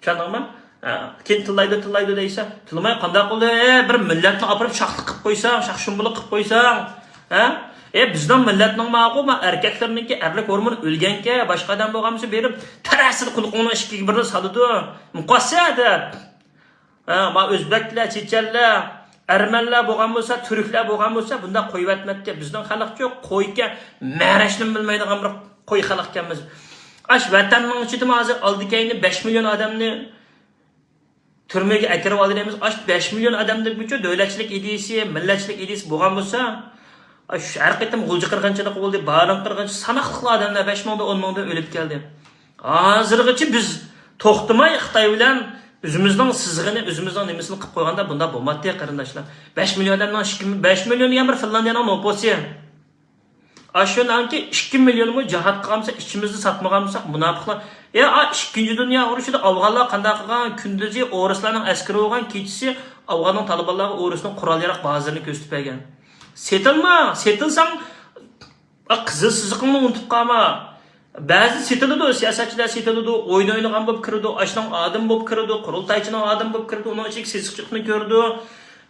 چۈشەندىڭمۇ؟ ئە، كېيىن تىللايدۇ، تىللايدۇ دەيسەن. تىللىماي قانداق قىلدى؟ ئە، بىر مىللەتنى ئاپىرىپ شاخلىق قىلىپ قويساڭ، شاخشۇمبۇلۇق قىلىپ قويساڭ، ھە؟ ئە، بىزنىڭ مىللەتنىڭ ماقۇل، ما ئەركەكلىرىنىڭكى ئەرلىك ھورمونى ئۆلگەنكەن، باشقا ئادەم بولغانمىسا بېرىپ تەرەسىدە قۇلىقىڭنىڭ ئىككىگە بىرىنى سالىدۇ. مۇقاسسە دەپ. ھە، ما ئۆزبەكلەر، چېچەنلەر، ئەرمەنلەر بولغان بولسا، تۈركلەر بولغان بولسا، بۇنداق قويۇۋەتمەپتىكەن. بىزنىڭ خەلقچۇ قويكەن، مەرەشنىمۇ بىلمەيدىغان بىر قوي خەلقكەنمىز. ئاش ۋەتەننىڭ ئىچىدىمۇ ھازىر ئالدى كەينى بەش مىليون ئادەمنى تۈرمىگە ئەكىرىۋالدى دەيمىز. ئاش بەش مىليون ئادەمدىنچۇ دۆلەتچىلىك ئىدىيىسى، مىللەتچىلىك ئىدىيىسى بولغان بولسا، ئاش ھەر قېتىم غۇلجا قىرغىنچىلىقى بولدى، بارىن قىرغىنچىلىقى، ساناقلىقلا ئادەملەر بەش مىڭدىن، ئون مىڭدىن ئۆلۈپ كەلدى. ھازىرغىچە بىز توختىماي خىتاي بىلەن ئۆزىمىزنىڭ سىزىقىنى، ئۆزىمىزنىڭ نېمىسىنى قىلىپ قويغاندا بۇنداق بولمايتتى، قېرىنداشلار. بەش مىليون ئادەمنىڭ ئىككى، بەش مىليون دېگەن بىر فىنلاندىيەنىڭ نوپۇسى. ئاشۇنىڭكى ئىككى مىليونمۇ جىھاد قىلغانمىساق، ئىچىمىزنى ساتمىغانمىساق، مۇناپىقلار. يا، ئا، ئىككىنچى دۇنيا ئۇرۇشىدا ئافغانلار قانداق قىلغان؟ كۈندۈزى ئورۇسلارنىڭ ئەسكىرى بولغان، كېچىسى ئافغاننىڭ تالىبانلارغا ئورۇسنىڭ قورال-ياراغ بازىرىنى كۆرسىتىپ بەرگەن. سېتىلما، سېتىلساڭ، ئا، قىزىل سىزىقىڭنى ئۇنتۇپ قالما. بەزى سېتىلىدۇ، سىياسەتچىلەر سېتىلىدۇ، ئويۇن ئوينىغان بولۇپ كىرىدۇ، ئاشۇنىڭ ئادىمى بولۇپ كىرىدۇ، قۇرۇلتايچىنىڭ ئادىمى بولۇپ كىرىدۇ، ئۇنىڭ ئىچىدىكى سېسىقچىلىقنى كۆرىدۇ.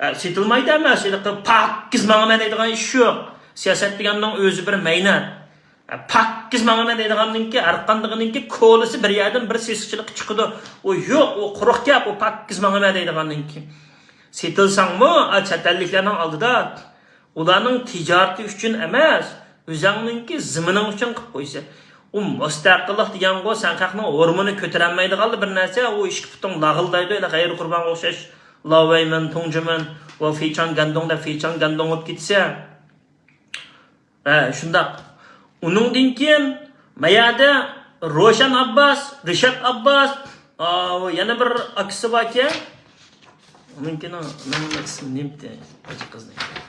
ئە، سېتىلمايدۇ ئەمەس، ھېلىقى پاكىز ماڭىمەن دەيدىغان ئىش يوق. سىياسەت دېگەننىڭ ئۆزى بىر مەينەت. ئە، پاكىز ماڭىمەن دەيدىغاننىڭكى، ھەرقاندىقىنىڭكى كولىسى بىر يەردىن بىر سېسىقچىلىقى چىقىدۇ. ئۇ يوق، ئۇ قۇرۇق گەپ، ئۇ پاكىز ماڭىمەن دەيدىغاننىڭكى. سېتىلساڭمۇ، ئا، چەت ئەللىكلەرنىڭ ئالدىدا ئۇلارنىڭ تىجارىتى ئۈچۈن ئەمەس، ئۆزۈڭنىڭكى زېمىنىڭ ئۈچۈن قىلىپ قويىسەن. ئۇ مۇستەقىللىق دېگەنغۇ، سەن خەقنىڭ ھورمۇنى كۆتۈرەلمەيدىغانلا بىر نەرسە، ئۇ ئىككى پۇتۇڭ لاغىلدايدۇ، ھېلى غەيرىي قۇربانغا ئوخشاش، لاۋەيمەن، تۇڭجىمەن، ۋە فىچاڭ گەندۇڭ دەپ فىچاڭ گەندۇڭ بولۇپ كېتىسەن. ھە، شۇنداق. ئۇنىڭدىن كېيىن ما يەردە روشەن ئابباس، رىشات ئابباس، ئا، يەنە بىر ئاكىسى باركەن. ئۇنىڭكىنىڭ، ئۇنىڭ ئىسمى نېمىتى؟ ھاجى قىزنىڭكى.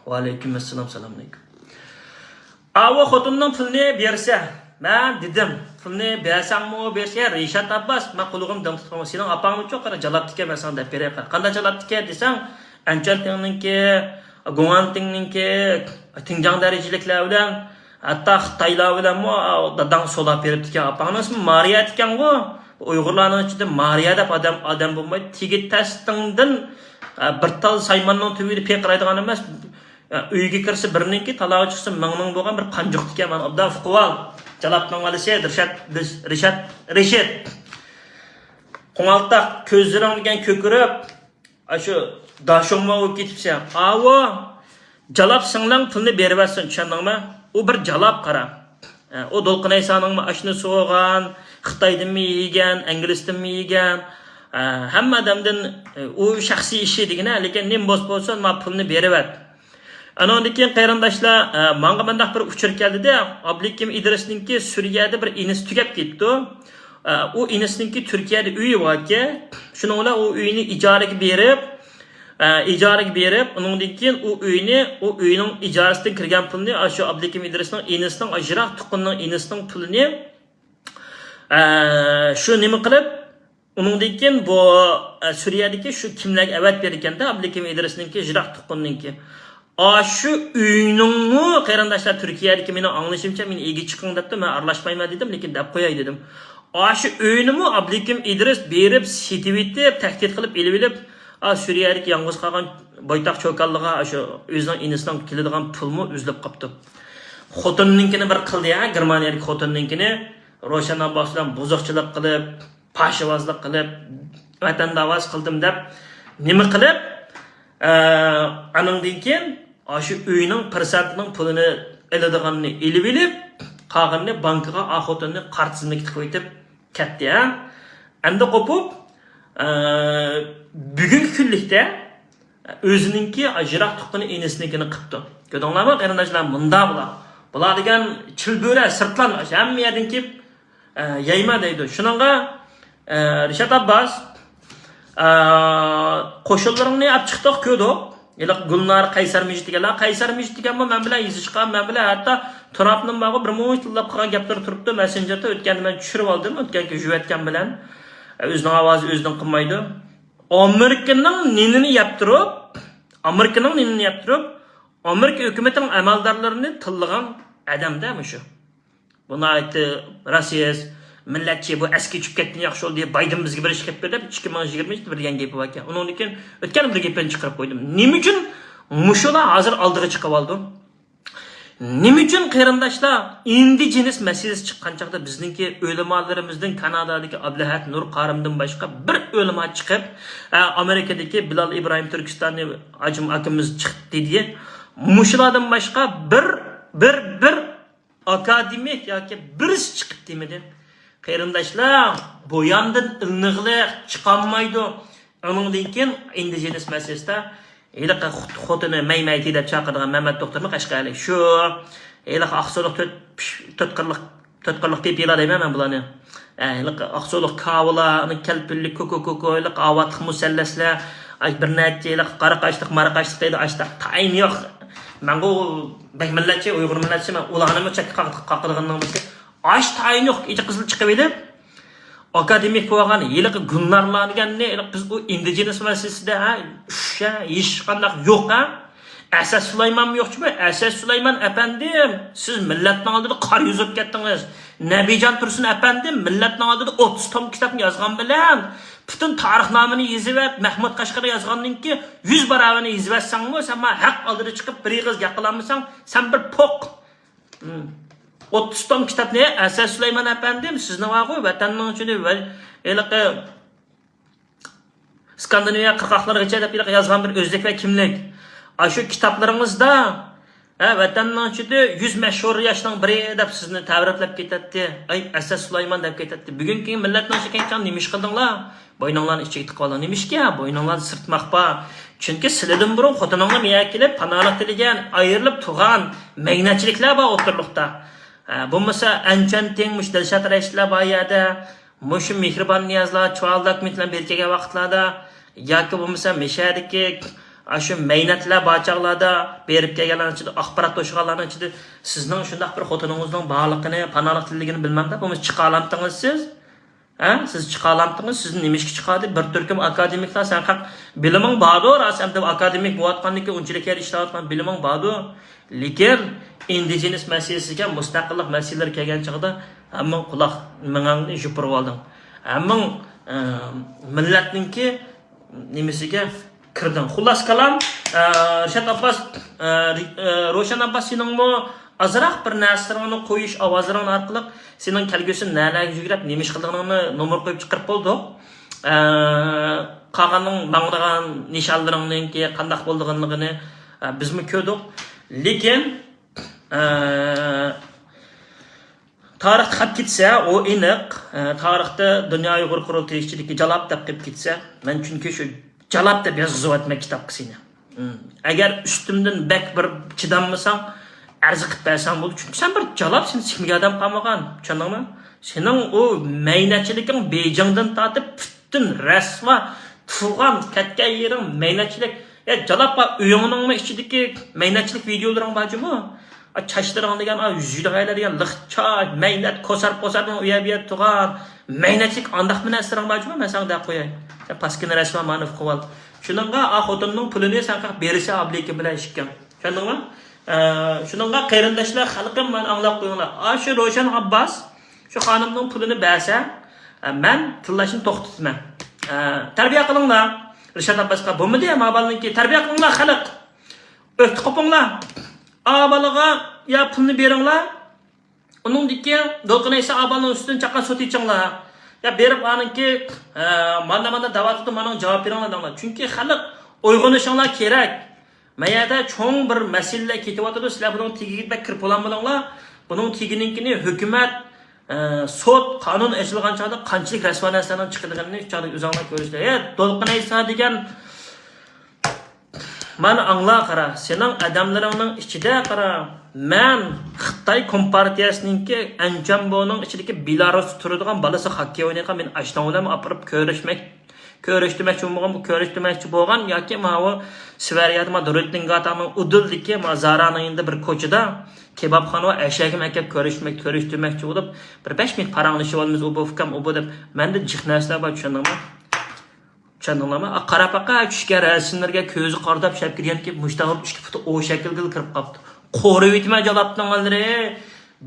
ۋەئەلەيكۇم ئەسسالام، سالام ئەلەيكۇم. ئاۋۇ خوتۇننىڭ پۇلىنى بەرسە، مەن دېدىم، پۇلنى بەرسەڭمۇ بەرسە، رىشات ئابباس، مەن قۇلىقىمنى دىڭ تۇتقان، سېنىڭ ئاپاڭمۇچۇ، قارا، جالاپتىكەن، مەن ساڭا دەپ بېرەي، قارا. قانداق جالاپتىكەن دېسەڭ، ئەنچۈەنتىڭنىڭكى، گۇڭئەنتىڭنىڭكى، تىڭجاڭ دەرىجىلىكلەر بىلەن، ھەتتا خىتايلار بىلەنمۇ داداڭ سولاپ بېرىپتىكەن. ئاپاڭنىڭ ئىسمى مارىيا ئىكەنغۇ. ئۇيغۇرلارنىڭ ئىچىدە مارىيا دەپ ئادەم، ئادەم بولمايدۇ. تېگى تەستىڭدىن، ئە، بىر تال سايماننىڭ تۈۋىدە پىرقىرايدىغان ئەمەس. ئە، ئۆيگە كىرسە بىرنىڭكى، تالاغا چىقسا مىڭنىڭ بولغان بىر پانجۇقتىكەن. مانا ئوبدان ئۇقۇۋال. جالاپنىڭ بالىسى رىشات، رىشات، رىشىت. قوڭالتاق، كۆزلىرىڭ دېگەن كۆكىرىپ، ئاشۇ داشۇڭما بولۇپ كېتىپسەن. ئاۋۇ، جالاپ سىڭلىڭ پۇلنى بېرىۋەتسۇن، چۈشەندىڭمۇ؟ ئۇ بىر جالاپ قارا. ئە، ئۇ دولقۇن ئەيسانىڭمۇ ئاشنىسى بولغان، خىتايدىنمۇ يېگەن، ئىنگلىستىنمۇ يېگەن. ئە، ھەممە ئادەمدىن، ئە، ئۇ شەخسىي ئىشى دېگىنە، لېكىن نېمە بولسا بولسۇن، ما پۇلنى بېرىۋەت. ئانىڭدىن كېيىن قېرىنداشلار، ئە، ماڭا مۇنداق بىر ئۇچۇر كەلدى-دە، ئابلىكىم ئىدرىسنىڭكى سۈرىيەدە بىر ئىنىسى تۈگەپ كېتىپتۇ. ئە، ئۇ ئىنىسىنىڭكى تۈركىيەدە ئۆيى باركەن، شۇنىڭ بىلەن ئۇ ئۆينى ئىجارىگە بېرىپ، ئە، ئىجارىگە بېرىپ، ئۇنىڭدىن كېيىن ئۇ ئۆينى، ئۇ ئۆينىڭ ئىجارىسىدىن كىرگەن پۇلنى، ئاشۇ ئابلىكىم ئىدرىسنىڭ ئىنىسىنىڭ، يىراق تۇغقىنىنىڭ ئىنىسىنىڭ پۇلىنى، ئە، شۇ نېمە قىلىپ، ئۇنىڭدىن كېيىن بۇ، ئە، سۈرىيەدىكى شۇ كىملەرگە ئەۋەتىپ بېرىدىكەن-دە، ئابلىكىم ئىدرىسنىڭكى يىراق تۇغقىنىنىڭكى. ئاشۇ ئۆينىڭمۇ، قېرىنداشلار، تۈركىيەدىكى، مېنىڭ ئاڭلىشىمچە، مېنى ئۆيگە چىقىڭ دەپتۇ، مەن ئارىلاشمايمەن دېدىم، لېكىن دەپ قوياي دېدىم. ئاشۇ ئۆينىمۇ ئابلىكىم ئىدرىس بېرىپ سېتىۋېتىپ، تەھدىت قىلىپ ئېلىۋېلىپ، ئا، سۈرىيەدىكى يالغۇز قالغان بويتاق چوكانلىغا ئاشۇ ئۆزىنىڭ ئىنىسىنىڭ كېلىدىغان پۇلمۇ ئۈزۈلۈپ قاپتۇ. خوتۇنىنىڭكىنى بىر قىلدى، ھە، گېرمانىيەدىكى خوتۇنىنىڭكىنى روشەن ئابباس بىلەن بۇزۇقچىلىق قىلىپ، پاشىۋازلىق قىلىپ، ۋەتەنداۋاز قىلدىم دەپ نېمە قىلىپ، ئە، ئانىڭدىن كېيىن ئاشۇ ئۆينىڭ پىرسەنتىنىڭ پۇلىنى ئېلىدىغاننى ئېلىۋېلىپ، قالغىنىنى بانكىغا ئا خوتۇننى قارا تىزىملىككە تىقىۋېتىپ كەتتى، ھە. ئەمدى قوپۇپ، ئە، بۈگۈنكى كۈنلۈكتە ئۆزىنىڭكى يىراق تۇغقىنى ئىنىسىنىڭكىنى قىپتۇ. كۆردۈڭلارمۇ، قېرىنداشلار؟ مۇنداق بۇلار. بۇلار دېگەن چىلبۆرە، سىرتلان، ھەممە يەردىن كېلىپ، ئە، يەيمە دەيدۇ. شۇنىڭغا، ئە، رىشات ئابباس، ئە، قوشۇنلىرىڭنى ئەپ چىقتۇق، كۆردۇق. ھېلىقى گۈلنار، قەيسەر مىجىت دېگەنلەر. قەيسەر مىجىت دېگەنمۇ مەن بىلەن يېزىشقان، مەن بىلەن ھەتتا تۇرابنىڭ بارغۇ بىر مۇنچە تىللاپ قىلغان گەپلىرى تۇرۇپتۇ. مەسسېنجېردا ئۆتكەندە مەن چۈشۈرۈۋالدىم. ئۆتكەن كۈن يۈۋەتكەن بىلەن. ئە، ئۆزىنىڭ ئاۋازى ئۆزىدىن قىلمايدۇ. ئامېرىكىنىڭ نېنىنى يەپ تۇرۇپ، ئامېرىكىنىڭ نېنىنى يەپ تۇرۇپ، ئامېرىكا ھۆكۈمىتىنىڭ ئەمەلدارلىرىنى تىللىغان ئادەمدە مۇشۇ. بۇ ناھايىتى راسىست، مىللەتچى، بۇ ئەسكى چۈشۈپ كەتكىنى ياخشى بولدى، بايدىن بىزگە بىر ئىش قىلىپ بېرىدۇ دەپ، ئىككى مىڭ يىگىرمە ئۈچتە بىر دېگەن گېپى باركەن. ئۇنىڭدىن كېيىن ئۆتكەن بىر گېپىنى چىقىرىپ قويدۇم. نېمە ئۈچۈن مۇشۇلار ھازىر ئالدىغا چىقىۋالىدۇ؟ نېمە ئۈچۈن قېرىنداشلار، ئىندىجېنىس مەسىلىسى چىققان چاغدا بىزنىڭكى ئۆلىمالىرىمىزدىن كانادادىكى ئابلەھەت نۇر قارىمدىن باشقا بىر ئۆلىما چىقىپ، ئە، ئامېرىكىدىكى بىلال ئىبراھىم تۈركىستاننى ھاجىم ئاكىمىز چىقتى دېدى. مۇشۇلاردىن باشقا بىر، بىر، بىر ئاكادېمىك ياكى بىرسى چىقىپ دېمىدى. قېرىنداشلار، بۇياندىن ئىلنىغلىق چىقالمايدۇ. ئۇنىڭدىن كېيىن ئىندىجېنىس مەسىلىسىدە ھېلىقى خۇت-، خوتۇنى مەي مەيتى دەپ چاقىرىدىغان مەمەت دوختۇرمۇ قەشقەرلىك شۇ. ھېلىقى ئاقسۇلۇق تۆت، تۆت قىرلىق، تۆت قىرلىق پىپىلار دەيمەن مەن بۇلارنى. ھە، ھېلىقى ئاقسۇلۇق كاۋىلار، ئانا كەلپىنلىك كوكو كوكو، ھېلىقى ئاۋاتلىق مۇسەللەسلەر، ئاي، بىر نەچچە ھېلىقى قارا قاشلىق، مارا قاشلىق دەيدۇ، ئاشتاق تايىنى يوق. مەنغۇ بەك مىللەتچى، ئۇيغۇر مىللەتچى، مەن ئۇلارنىمۇ چەتكە قاق-، قاقىدىغىنىڭ بىرسى. ئاش تايىنى يوق، ئىچى قىزىل چىقىۋېلىپ، ئاكادېمىك بولغان ھېلىقى گۈلنارلار دېگەننى، ھېلىقى بىز ئۇ ئىندىجېنىس مەسىلىسىدە، ھە، ئۇش، ھە، ھېچقانداق يوق، ھە. ئەسەت سۇلايمانمۇ يوقچۇ بۇ؟ ئەسەت سۇلايمان ئەپەندىم، سىز مىللەتنىڭ ئالدىدا قارا يۈز بولۇپ كەتتىڭىز. نەبىجان تۇرسۇن ئەپەندىم مىللەتنىڭ ئالدىدا ئوتتۇز توم كىتابنى يازغان بىلەن، پۈتۈن تارىخنامىنى يېزىۋەت، مەھمۇد قەشقەرى يازغاندىن كېيىن يۈز باراۋىرىنى يېزىۋەتسەڭمۇ، سەن مانا ھەق ئالدىدا چىقىپ بىر ئېغىز گەپ قىلالمىساڭ، سەن بىر پوق. ئوتتۇز توم كىتابنى، ئەسەت سۇلايمان ئەپەندىم، سىزنىڭ بارغۇ ۋەتەننىڭ ئىچىدە ۋە ھېلىقى ئىسكاندىناۋىيە قىرغاقلىرىغىچە دەپ ھېلىقى يازغان بىر ئۆزلۈك ۋە كىملىك. ئاشۇ كىتابلىرىڭىزدا، ھە، ۋەتەننىڭ ئىچىدە يۈز مەشھۇر ياشنىڭ بىرى دەپ سىزنى تەبرىكلەپ كېتەتتى. ئەي، ئەسەت سۇلايمان دەپ كېتەتتى. بۈگۈنكى مىللەتنىڭ ئىچىگە كەلگەن چاغدا نېمە ئىش قىلدىڭلار؟ بوينۇڭلارنى ئىچىگە تىقىۋالدىڭ. نېمىشقا؟ بوينۇڭلاردا سىرتماق بار. چۈنكى سىلەردىن بۇرۇن خوتۇنۇڭلار مېيەگە كېلىپ، پاناھلىق تىلىگەن، ئايرىلىپ تۇرغان مەينەتچىلىكلەر بار ئوتتۇرىلىقتا. ھە، بولمىسا ئەنچۈەنتىڭ، مۇشۇ دىلشات رەشىتلەر بار يەردە، مۇشۇ مېھرىبان نىيازلار، چۇۋالداكمىتلار بېرىپ كەلگەن ۋاقىتلاردا، ياكى بولمىسا مىشەدىكى ئاشۇ مەينەتلەر بار چاغلاردا بېرىپ كەلگەنلەرنىڭ ئىچىدە، ئاخبارات توشۇغانلارنىڭ ئىچىدە سىزنىڭ شۇنداق بىر خوتۇنىڭىزنىڭ بارلىقىنى، پاناھلىق تىلىگىنى بىلمەمدە، بولمىسا چىقالامتىڭىز سىز؟ ھە؟ سىز چىقالامتىڭىز؟ سىزنى نېمىشقا چىقاردى؟ بىر تۈركۈم ئاكادېمىكلار، سەن خەق بىلىمىڭ باردۇ، راست ئەمدى ئاكادېمىك بولۇۋاتقاندىن كېيىن ئۇنچىلىك يەر ئىشلەۋاتقان بىلىمىڭ باردۇ. لېكىن ئىندىجېنىس مەسىلىسىگە، مۇستەقىللىق مەسىلىلىرى كەلگەن چاغدا ھەممىڭ قۇلاق مېڭەڭنى يوپۇرۇۋالدىڭ. ھەممىڭ، ئە، مىللەتنىڭكى نېمىسىگە كىردىڭ. خۇلاسە كالام، ئە، رىشات ئابباس، ئە، رى-، ئە، روشەن ئابباس، سېنىڭمۇ ئازراق بىر نەرسىلىرىڭنى قويۇش ئاۋازلىرىڭ ئارقىلىق سېنىڭ كەلگۈسىدە نەلەرگە يۈگرەپ، نېمە ئىش قىلىدىغىنىڭنى نومۇر قويۇپ چىقىرىپ بولدۇق. ئە، قالغاننىڭ ماڭىدىغان نىشانلىرىڭنىڭكى قانداق بولىدىغانلىقىنى، ئە، بىزمۇ كۆردۇق. لېكىن، ئە، تارىختا قاپ كەتسە، ئۇ ئېنىق. ئە، تارىختا دۇنيا ئۇيغۇر قۇرۇلتىيى ئىچىدىكى جالاپ دەپ قېلىپ كەتسە، مەن چۈنكى شۇ جالاپ دەپ يازغۇزۇۋاتىمەن كىتابقا سېنى. ئەگەر ئۈستۈمدىن بەك بىر چىدالمىساڭ، ئەرز قىلىپ بەرسەڭ بولىدۇ. چۈنكى سەن بىر جالاپ، سېنى سىكمىگەن ئادەم قالمىغان. چۈشەندىڭمۇ؟ سېنىڭ ئۇ مەينەتچىلىكىڭ بېيجىڭدىن تارتىپ پۈتۈن رەسۋا، تۇغان، كەتكەن يېرىڭ مەينەتچىلىك. ئە، جالاپقا ئۆيۈڭنىڭمۇ ئىچىدىكى مەينەتچىلىك ۋىدىيولىرىڭ بار جۇمۇ؟ ئا، چاچلىرىڭ دېگەن، ئا، يۈزۈڭگە دېگەن لىق چاچ، مەينەت، كوسار، كوسار بىلەن ئۇ يەر بۇ يەر تۇغان مەينەتچىلىك ئانداق بىر نەرسىلىرىڭ بار جۇمۇ؟ مەن ساڭا دەپ قوياي. سەن پاسكىنا رەسۋا مانىف قىلىۋال. شۇنىڭغا ئا خوتۇننىڭ پۇلىنى سەن قاق بېرىسەن ئابلىكىم بىلەن ئىككىڭ. چۈشەندىڭمۇ؟ ئە، شۇنىڭغا قېرىنداشلار، خەلقىم، مانا ئاڭلاپ قويۇڭلار. ئاشۇ روشەن ئابباس شۇ خانىمنىڭ پۇلىنى بەرسە، ئە، مەن تىللاشنى توختىتىمەن. ئە، تەربىيە قىلىڭلار. رىشات ئابباسقا بولمىدى، ما بالىنىڭكى. تەربىيە قىلىڭلار، خەلق. ئۆكتە قوپۇڭلار. ئا بالىغا يا پۇلنى بېرىڭلار. ئۇنىڭدىن كېيىن دولقۇن ئەيسا ئا بالىنىڭ ئۈستىدىن چاققان سوت ئېچىڭلار. يا بېرىپ ئانىڭكى، ئە، مانا مانا دەۋاتىدۇ، مانا جاۋاب بېرىڭلار دەڭلار. چۈنكى خەلق، ئويغىنىشىڭلار كېرەك. ما يەردە چوڭ بىر مەسىلىلەر كېتىۋاتىدۇ، سىلەر بۇنىڭ تېگىگە بەك كىرىپ بولالمىدىڭلار. بۇنىڭ تېگىنىڭكىنى ھۆكۈمەت، ئە، سوت، قانۇن ئېچىلغان چاغدا قانچىلىك رەسۋا نەرسىلەرنىڭ چىقىدىغىنىنى چاغدا ئۆزۈڭلار كۆرۈشتە. ھە، دولقۇن ئەيسا دېگەن مانا ئاڭلا قارا، سېنىڭ ئادەملىرىڭنىڭ ئىچىدە قارا، مەن خىتاي كومپارتىيەسىنىڭكى ئەنچەنبونىڭ ئىچىدىكى بېلارۇستا تۇرىدىغان بالىسى خوككېي ئوينايدىغان، مېنى ئاشۇنىڭ بىلەن ئاپىرىپ كۆرۈشمەك، كۆرۈشتۈرمەكچى بولغان، كۆرۈشتۈرمەكچى بولغان ياكى ماۋۇ سىۋېرىيەدە ما دۇرۇتنىڭ گاتاڭنىڭ ئۇدۇلدىكى ما زارانىڭ يېنىدا بىر كوچىدا كېبابخانا بار، ئەشەگىمۇ ئەكەپ كۆرۈشمەك، كۆرۈشتۈرمەكچى بولۇپ، بىر بەش مىنۇت پاراڭلىشىۋالىمىز، ئۇ بۇ ئۇكام، ئۇ بۇ دەپ، مەندە جىق نەرسىلەر بار، چۈشەندىڭمۇ؟ چۈشەندىڭلارمۇ؟ ئا، قاراپ باققا، چۈشكەن رەسىملەرگە كۆزى قارىداپ شەپ كىرگەنكى، مۇشتاغۇر ئىككى پۇتى ئو شەكىلدىلا كىرىپ قاپتۇ. قورۇۋېتىمەن جالاپنىڭلىرى.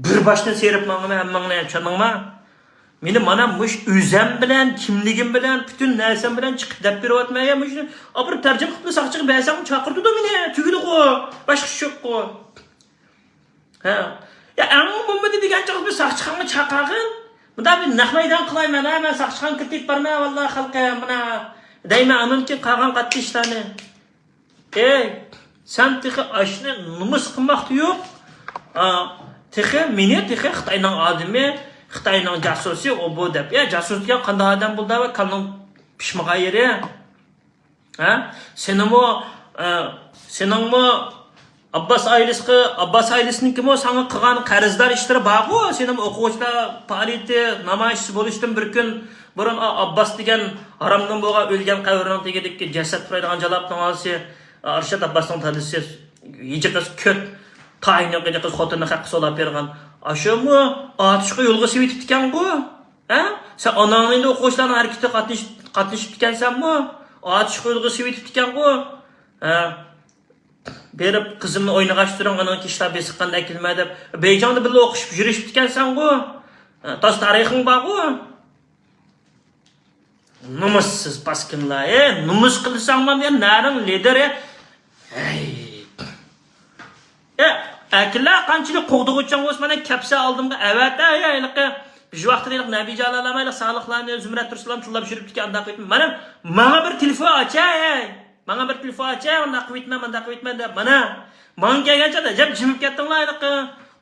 بىر باشتىن سېرىپ ماڭىمەن ھەممىڭنى، چۈشەندىڭمۇ؟ مېنى مانا مۇش ئۆزەم بىلەن، كىملىكىم بىلەن، پۈتۈن نەرسەم بىلەن چىقىپ دەپ بېرىۋاتىمەن. يا مۇشۇنى ئاپىرىپ تەرجىمە قىلىپ ساقچىغا بەرسەڭ چاقىرتىدۇ مېنى. تۈگىدىغۇ. باشقا ئىش يوققۇ. ھە. يا، ئەڭ بولمىدى دېگەن چاغدا بىر ساقچىخانىغا چاقىرغىن. مۇنداق بىر نەق مەيدان قىلاي مەن، ھە، مەن ساقچىخانىغا كىرىپ كېتىپ بارىمەن، ۋاللا خەلقىم، مانا دەيمەن، ئاندىن كېيىن قالغان قاتتىق ئىشلارنى. ئەي، سەن تېخى ئاشۇنى نومۇس قىلماقتا يوق. ئا، تېخى مېنى تېخى خىتاينىڭ ئادىمى، خىتاينىڭ جاسۇسى، ئۇ بۇ دەپ. يا، جاسۇس دېگەن قانداق ئادەم بولدى، ۋە كاللىنىڭ پىشمىغان يېرى؟ ھە؟ سېنىمۇ، ئە، سېنىڭمۇ ئابباس ئائىلىسىگە، ئابباس ئائىلىسىنىڭكىمۇ ساڭا قىلغان قەرزدار ئىشلىرى بارغۇ؟ سېنىڭمۇ ئوقۇغۇچىلار پائالىيىتى، نامايىشچى بولۇشتىن بىر كۈن بۇرۇن، ئا، ئابباس دېگەن ھارامدىن بولغان ئۆلگەن قەبرىنىڭ تېگىدىكى جەسەت تۇرايدىغان جالاپنىڭ ئالىسى، ئا، ئارشات ئابباسنىڭ دادىسى، ھېجى قىز كۆت، تايىننىڭ ھېجى قىز خوتۇنىنى خەققە سولاپ بېرىغان. ئاشۇمۇ ئاتۇشقا يولغا سېلىۋېتىپتىكەنغۇ؟ ھە؟ سەن ئاناڭنىڭ ئوقۇغۇچىلارنىڭ ھەرىكىتىگە قاتنىشىپ، قاتنىشىپتىكەنسەنمۇ؟ ئاتۇشقا يولغا سېلىۋېتىپتىكەنغۇ؟ ھە؟ بېرىپ قىزىمنى ئوينىغاچ تۇرۇڭ، ئانىڭ ئىشلار بېسىققاندا ئەكېلىمە دەپ، بېيجىڭدا بىللە ئوقۇشۇپ يۈرۈشۈپتىكەنسەنغۇ؟ ھە، تازا تارىخىڭ بارغۇ؟ نومۇسسىز پاسكىنلار، ئە، نومۇس قىلساڭلار يا نەرىڭ لىدىر، ئە. ھەي. ئە، ئەكىلە قانچىلىك قوغدىغۇچىڭ بولسا، مانا كەپسە ئالدىمغا ئەۋەتە، يا، ھېلىقى، بىر ۋاقىتتا ھېلىقى نەبىجانلار، ھېلىقى سالىھلارنى، زۇمرەت تۇرسۇنلارنى تىللاپ يۈرۈپتىكەن، ئانداق قىلىپ. مانا، ماڭا بىر تېلېفون ئاچە، ھەي. ماڭا بىر تېلېفون ئاچە، ئانداق قىلىۋېتىمەن، مانداق قىلىۋېتىمەن دەپ. مانا، ماڭا كەلگەن چاغدا، ئەجەب جىمىپ كەتتىڭلار، ھېلىقى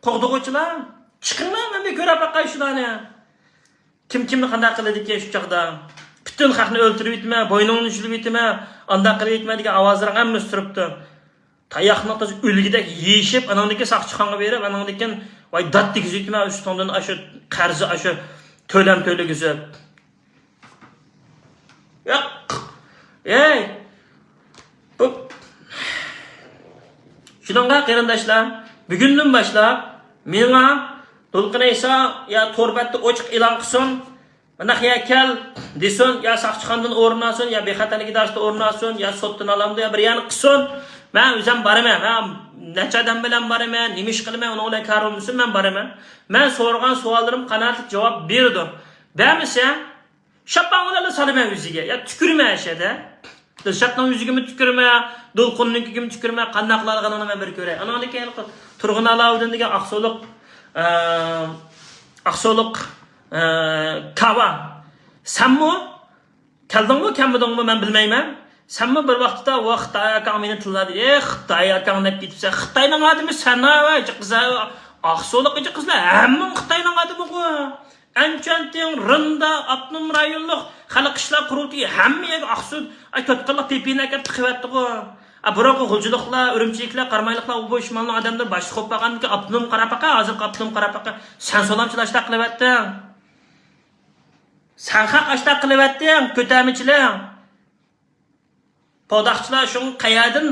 قوغدىغۇچىلار. چىقىڭلار، مەن بىر كۆرۈپ باقاي شۇلارنى. كىم كىمنى قانداق قىلىدىكەن شۇ چاغدا؟ پۈتۈن خەقنى ئۆلتۈرۈۋېتىمەن، بوينۇڭنى شۇلۇۋېتىمەن، ئانداق قىلىۋېتىمەن دېگەن ئاۋازلىرىڭ ھەممىسى تۇرۇپتۇ. تاياقنى تازا ئۆلگۈدەك يېيىشىپ، ئاناندىن كېيىن ساقچىخانىغا بېرىپ، ئاناندىن كېيىن، ۋاي، دات دېگۈزۈۋېتىمەن ئۈستۈڭدىن ئاشۇ قەرزى، ئاشۇ تۆلەم تۆلىگۈزۈپ. ياق. ئەي! بۇ، شۇنىڭغا قېرىنداشلار، بۈگۈندىن باشلاپ مېڭا دولقۇن ئەيسا يا تور بەتتە ئوچۇق ئېلان قىلسۇن، مانداق يەرگە كەل دېسۇن، يا ساقچىخانىدىن ئورۇن ئالسۇن، يا بىخەتەرلىك ئىدارىسىدا ئورۇن ئالسۇن، يا سوتتىن ئالامدۇ، يا بىر يەرنى قىلسۇن. مەن ئۆزۈم بارىمەن. مەن نەچچە ئادەم بىلەن بارىمەن، نېمە ئىش قىلىمەن، ئۇنىڭ بىلەن كارى بولمىسۇن، مەن بارىمەن. مەن سورىغان سوئاللىرىم قانائەتلىك جاۋاب بېرىدۇ. بەرمىسە، شاپاڭ بىلەنلا سالىمەن يۈزىگە. يا تۈكۈرمە ئەشەدە. دىلشاتنىڭ يۈزىگىمۇ تۈكۈرمە، دولقۇننىڭكىگىمۇ تۈكۈرمە، قانداق قىلىدىغىنىڭنى مەن بىر كۆرەي. ئانىڭدىن كېيىن تۇرغۇن ئالاۋۇدىن دېگەن ئاقسۇلۇق، ئە، ئاقسۇلۇق، ئە، كاۋا. سەنمۇ؟ كەلدىڭمۇ، كەلمىدىڭمۇ، مەن بىلمەيمەن. سەنمۇ بىر ۋاقىتتا، ۋا خىتاي ئاكاڭ مېنى تىللادى. ئېي، خىتاي ئاكاڭ دەپ كېتىپسەن. خىتاينىڭ ئادىمى سەن ھە، جىق قىز ھە، ئاقسۇلۇق جىق قىزلار، ھەممىڭ خىتاينىڭ ئادىمىغۇ. ئەنچۈەنتىڭ، رىندا، ئاپتونوم رايونلۇق خەلق ئىشلار قۇرۇلتىيى ھەممە يەرگە ئاقسۇ، ئاي، توتقانلىق پىپىنى ئەكەپ تىقىۋەتتىغۇ. ئا، بۇرۇنقى غۇلجىلىقلار، ئۈرۈمچىلىكلەر، قارامايلىقلار، ئۇ بۇ شىمالنىڭ ئادەملىرى باشلىق بولۇپ قالغاندىكىن ئاپتونوم قاراپاقا، ھازىرقى ئاپتونوم قاراپاقا. سەن سولامچىلار ئاشتاق قىلىۋەتتىڭ. سەن خەق ئاشتاق قىلىۋەتتىڭ، كۆتەرمىچىلەر. پوداقچىلار شۇڭا قەيەردىن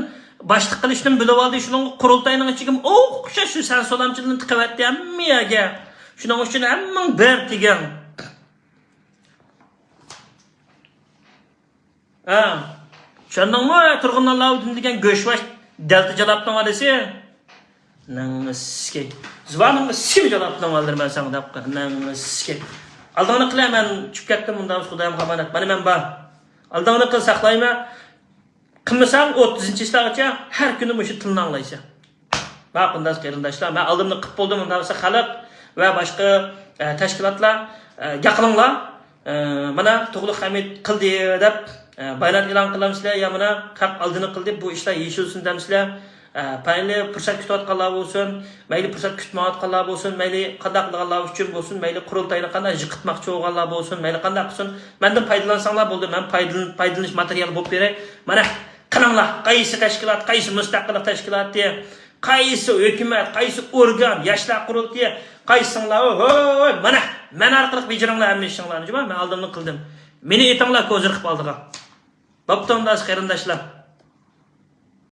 باشلىق قىلىشنى بىلىۋالدى، شۇنىڭغا قۇرۇلتاينىڭ ئىچىگىمۇ ئوخشاش شۇ سەن سولامچىلىرىنى تىقىۋەتتى ھەممە يەرگە. شۇنىڭ ئۈچۈن ھەممىڭ بىر تېگىڭ. ھە. چۈشەندىڭمۇ؟ تۇرغۇن ئالاۋۇدىن دېگەن گۆشۋاش دەلتە جالاپنىڭ ئادىسى. نەڭسىكەي. زۇۋانىڭنى سىم جالاپنىڭ ئالدىرىمەن ساڭا دەپ قىل. نەڭسىكەي. ئالدىڭنى قىلە، مەن چۈشۈپ كەتتىم، مۇنداق خۇدايىم ئامانەت. مانا مەن بار. ئالدىڭنى قىل، ساقلايمەن. قىلمىساڭ ئوتتۇزىنچى چىسلاغىچە ھەر كۈنى مۇشۇ تىلنى ئاڭلايسەن. ماقۇل قېرىنداشلار، مەن ئالدىمنى قىپ بولدۇم، ئۇنداق بولسا خەلق ۋە باشقا، ئە، تەشكىلاتلار، ئە، گەپ قىلىڭلار. ئە، مانا تۇغلۇق ھەمىد قىلدى دەپ، ئە، بايانات ئېلان قىلامسىلەر يا مانا خەق ئالدىنى قىلدى، بۇ ئىشلار يېشىلسۇن دەمسىلەر؟ ئە، مەيلى پۇرسەت كۈتۈۋاتقانلار بولسۇن، مەيلى پۇرسەت كۈتمەيۋاتقانلار بولسۇن، مەيلى قانداق قىلغانلار ئۈچۈن بولسۇن، مەيلى قۇرۇلتاينى قانداق يىقىتماقچى بولغانلار بولسۇن، مەيلى قانداق قىلسۇن، مەندىن پايدىلانساڭلار بولدى، مەن پايدىلىن-، پايدىلىنىش ماتېرىيالى بولۇپ بېرەي. مانا، قىلىڭلار، قايسى تەشكىلات، قايسى مۇستەقىللىق تەشكىلاتى، قايسى ھۆكۈمەت، قايسى ئورگان، ياشلار قۇرۇلتىيى، قايسىڭلار، ھوي، مانا، مەن ئارقىلىق بېجىرىڭلار ھەممە ئىشىڭلارنى، جۇما، مەن ئالدىمنى قىلدىم. مېنى ئېتىڭلار كوزىر قىلىپ ئالدىغا. بوپتۇ، ئۇنداق قېرىنداشلار.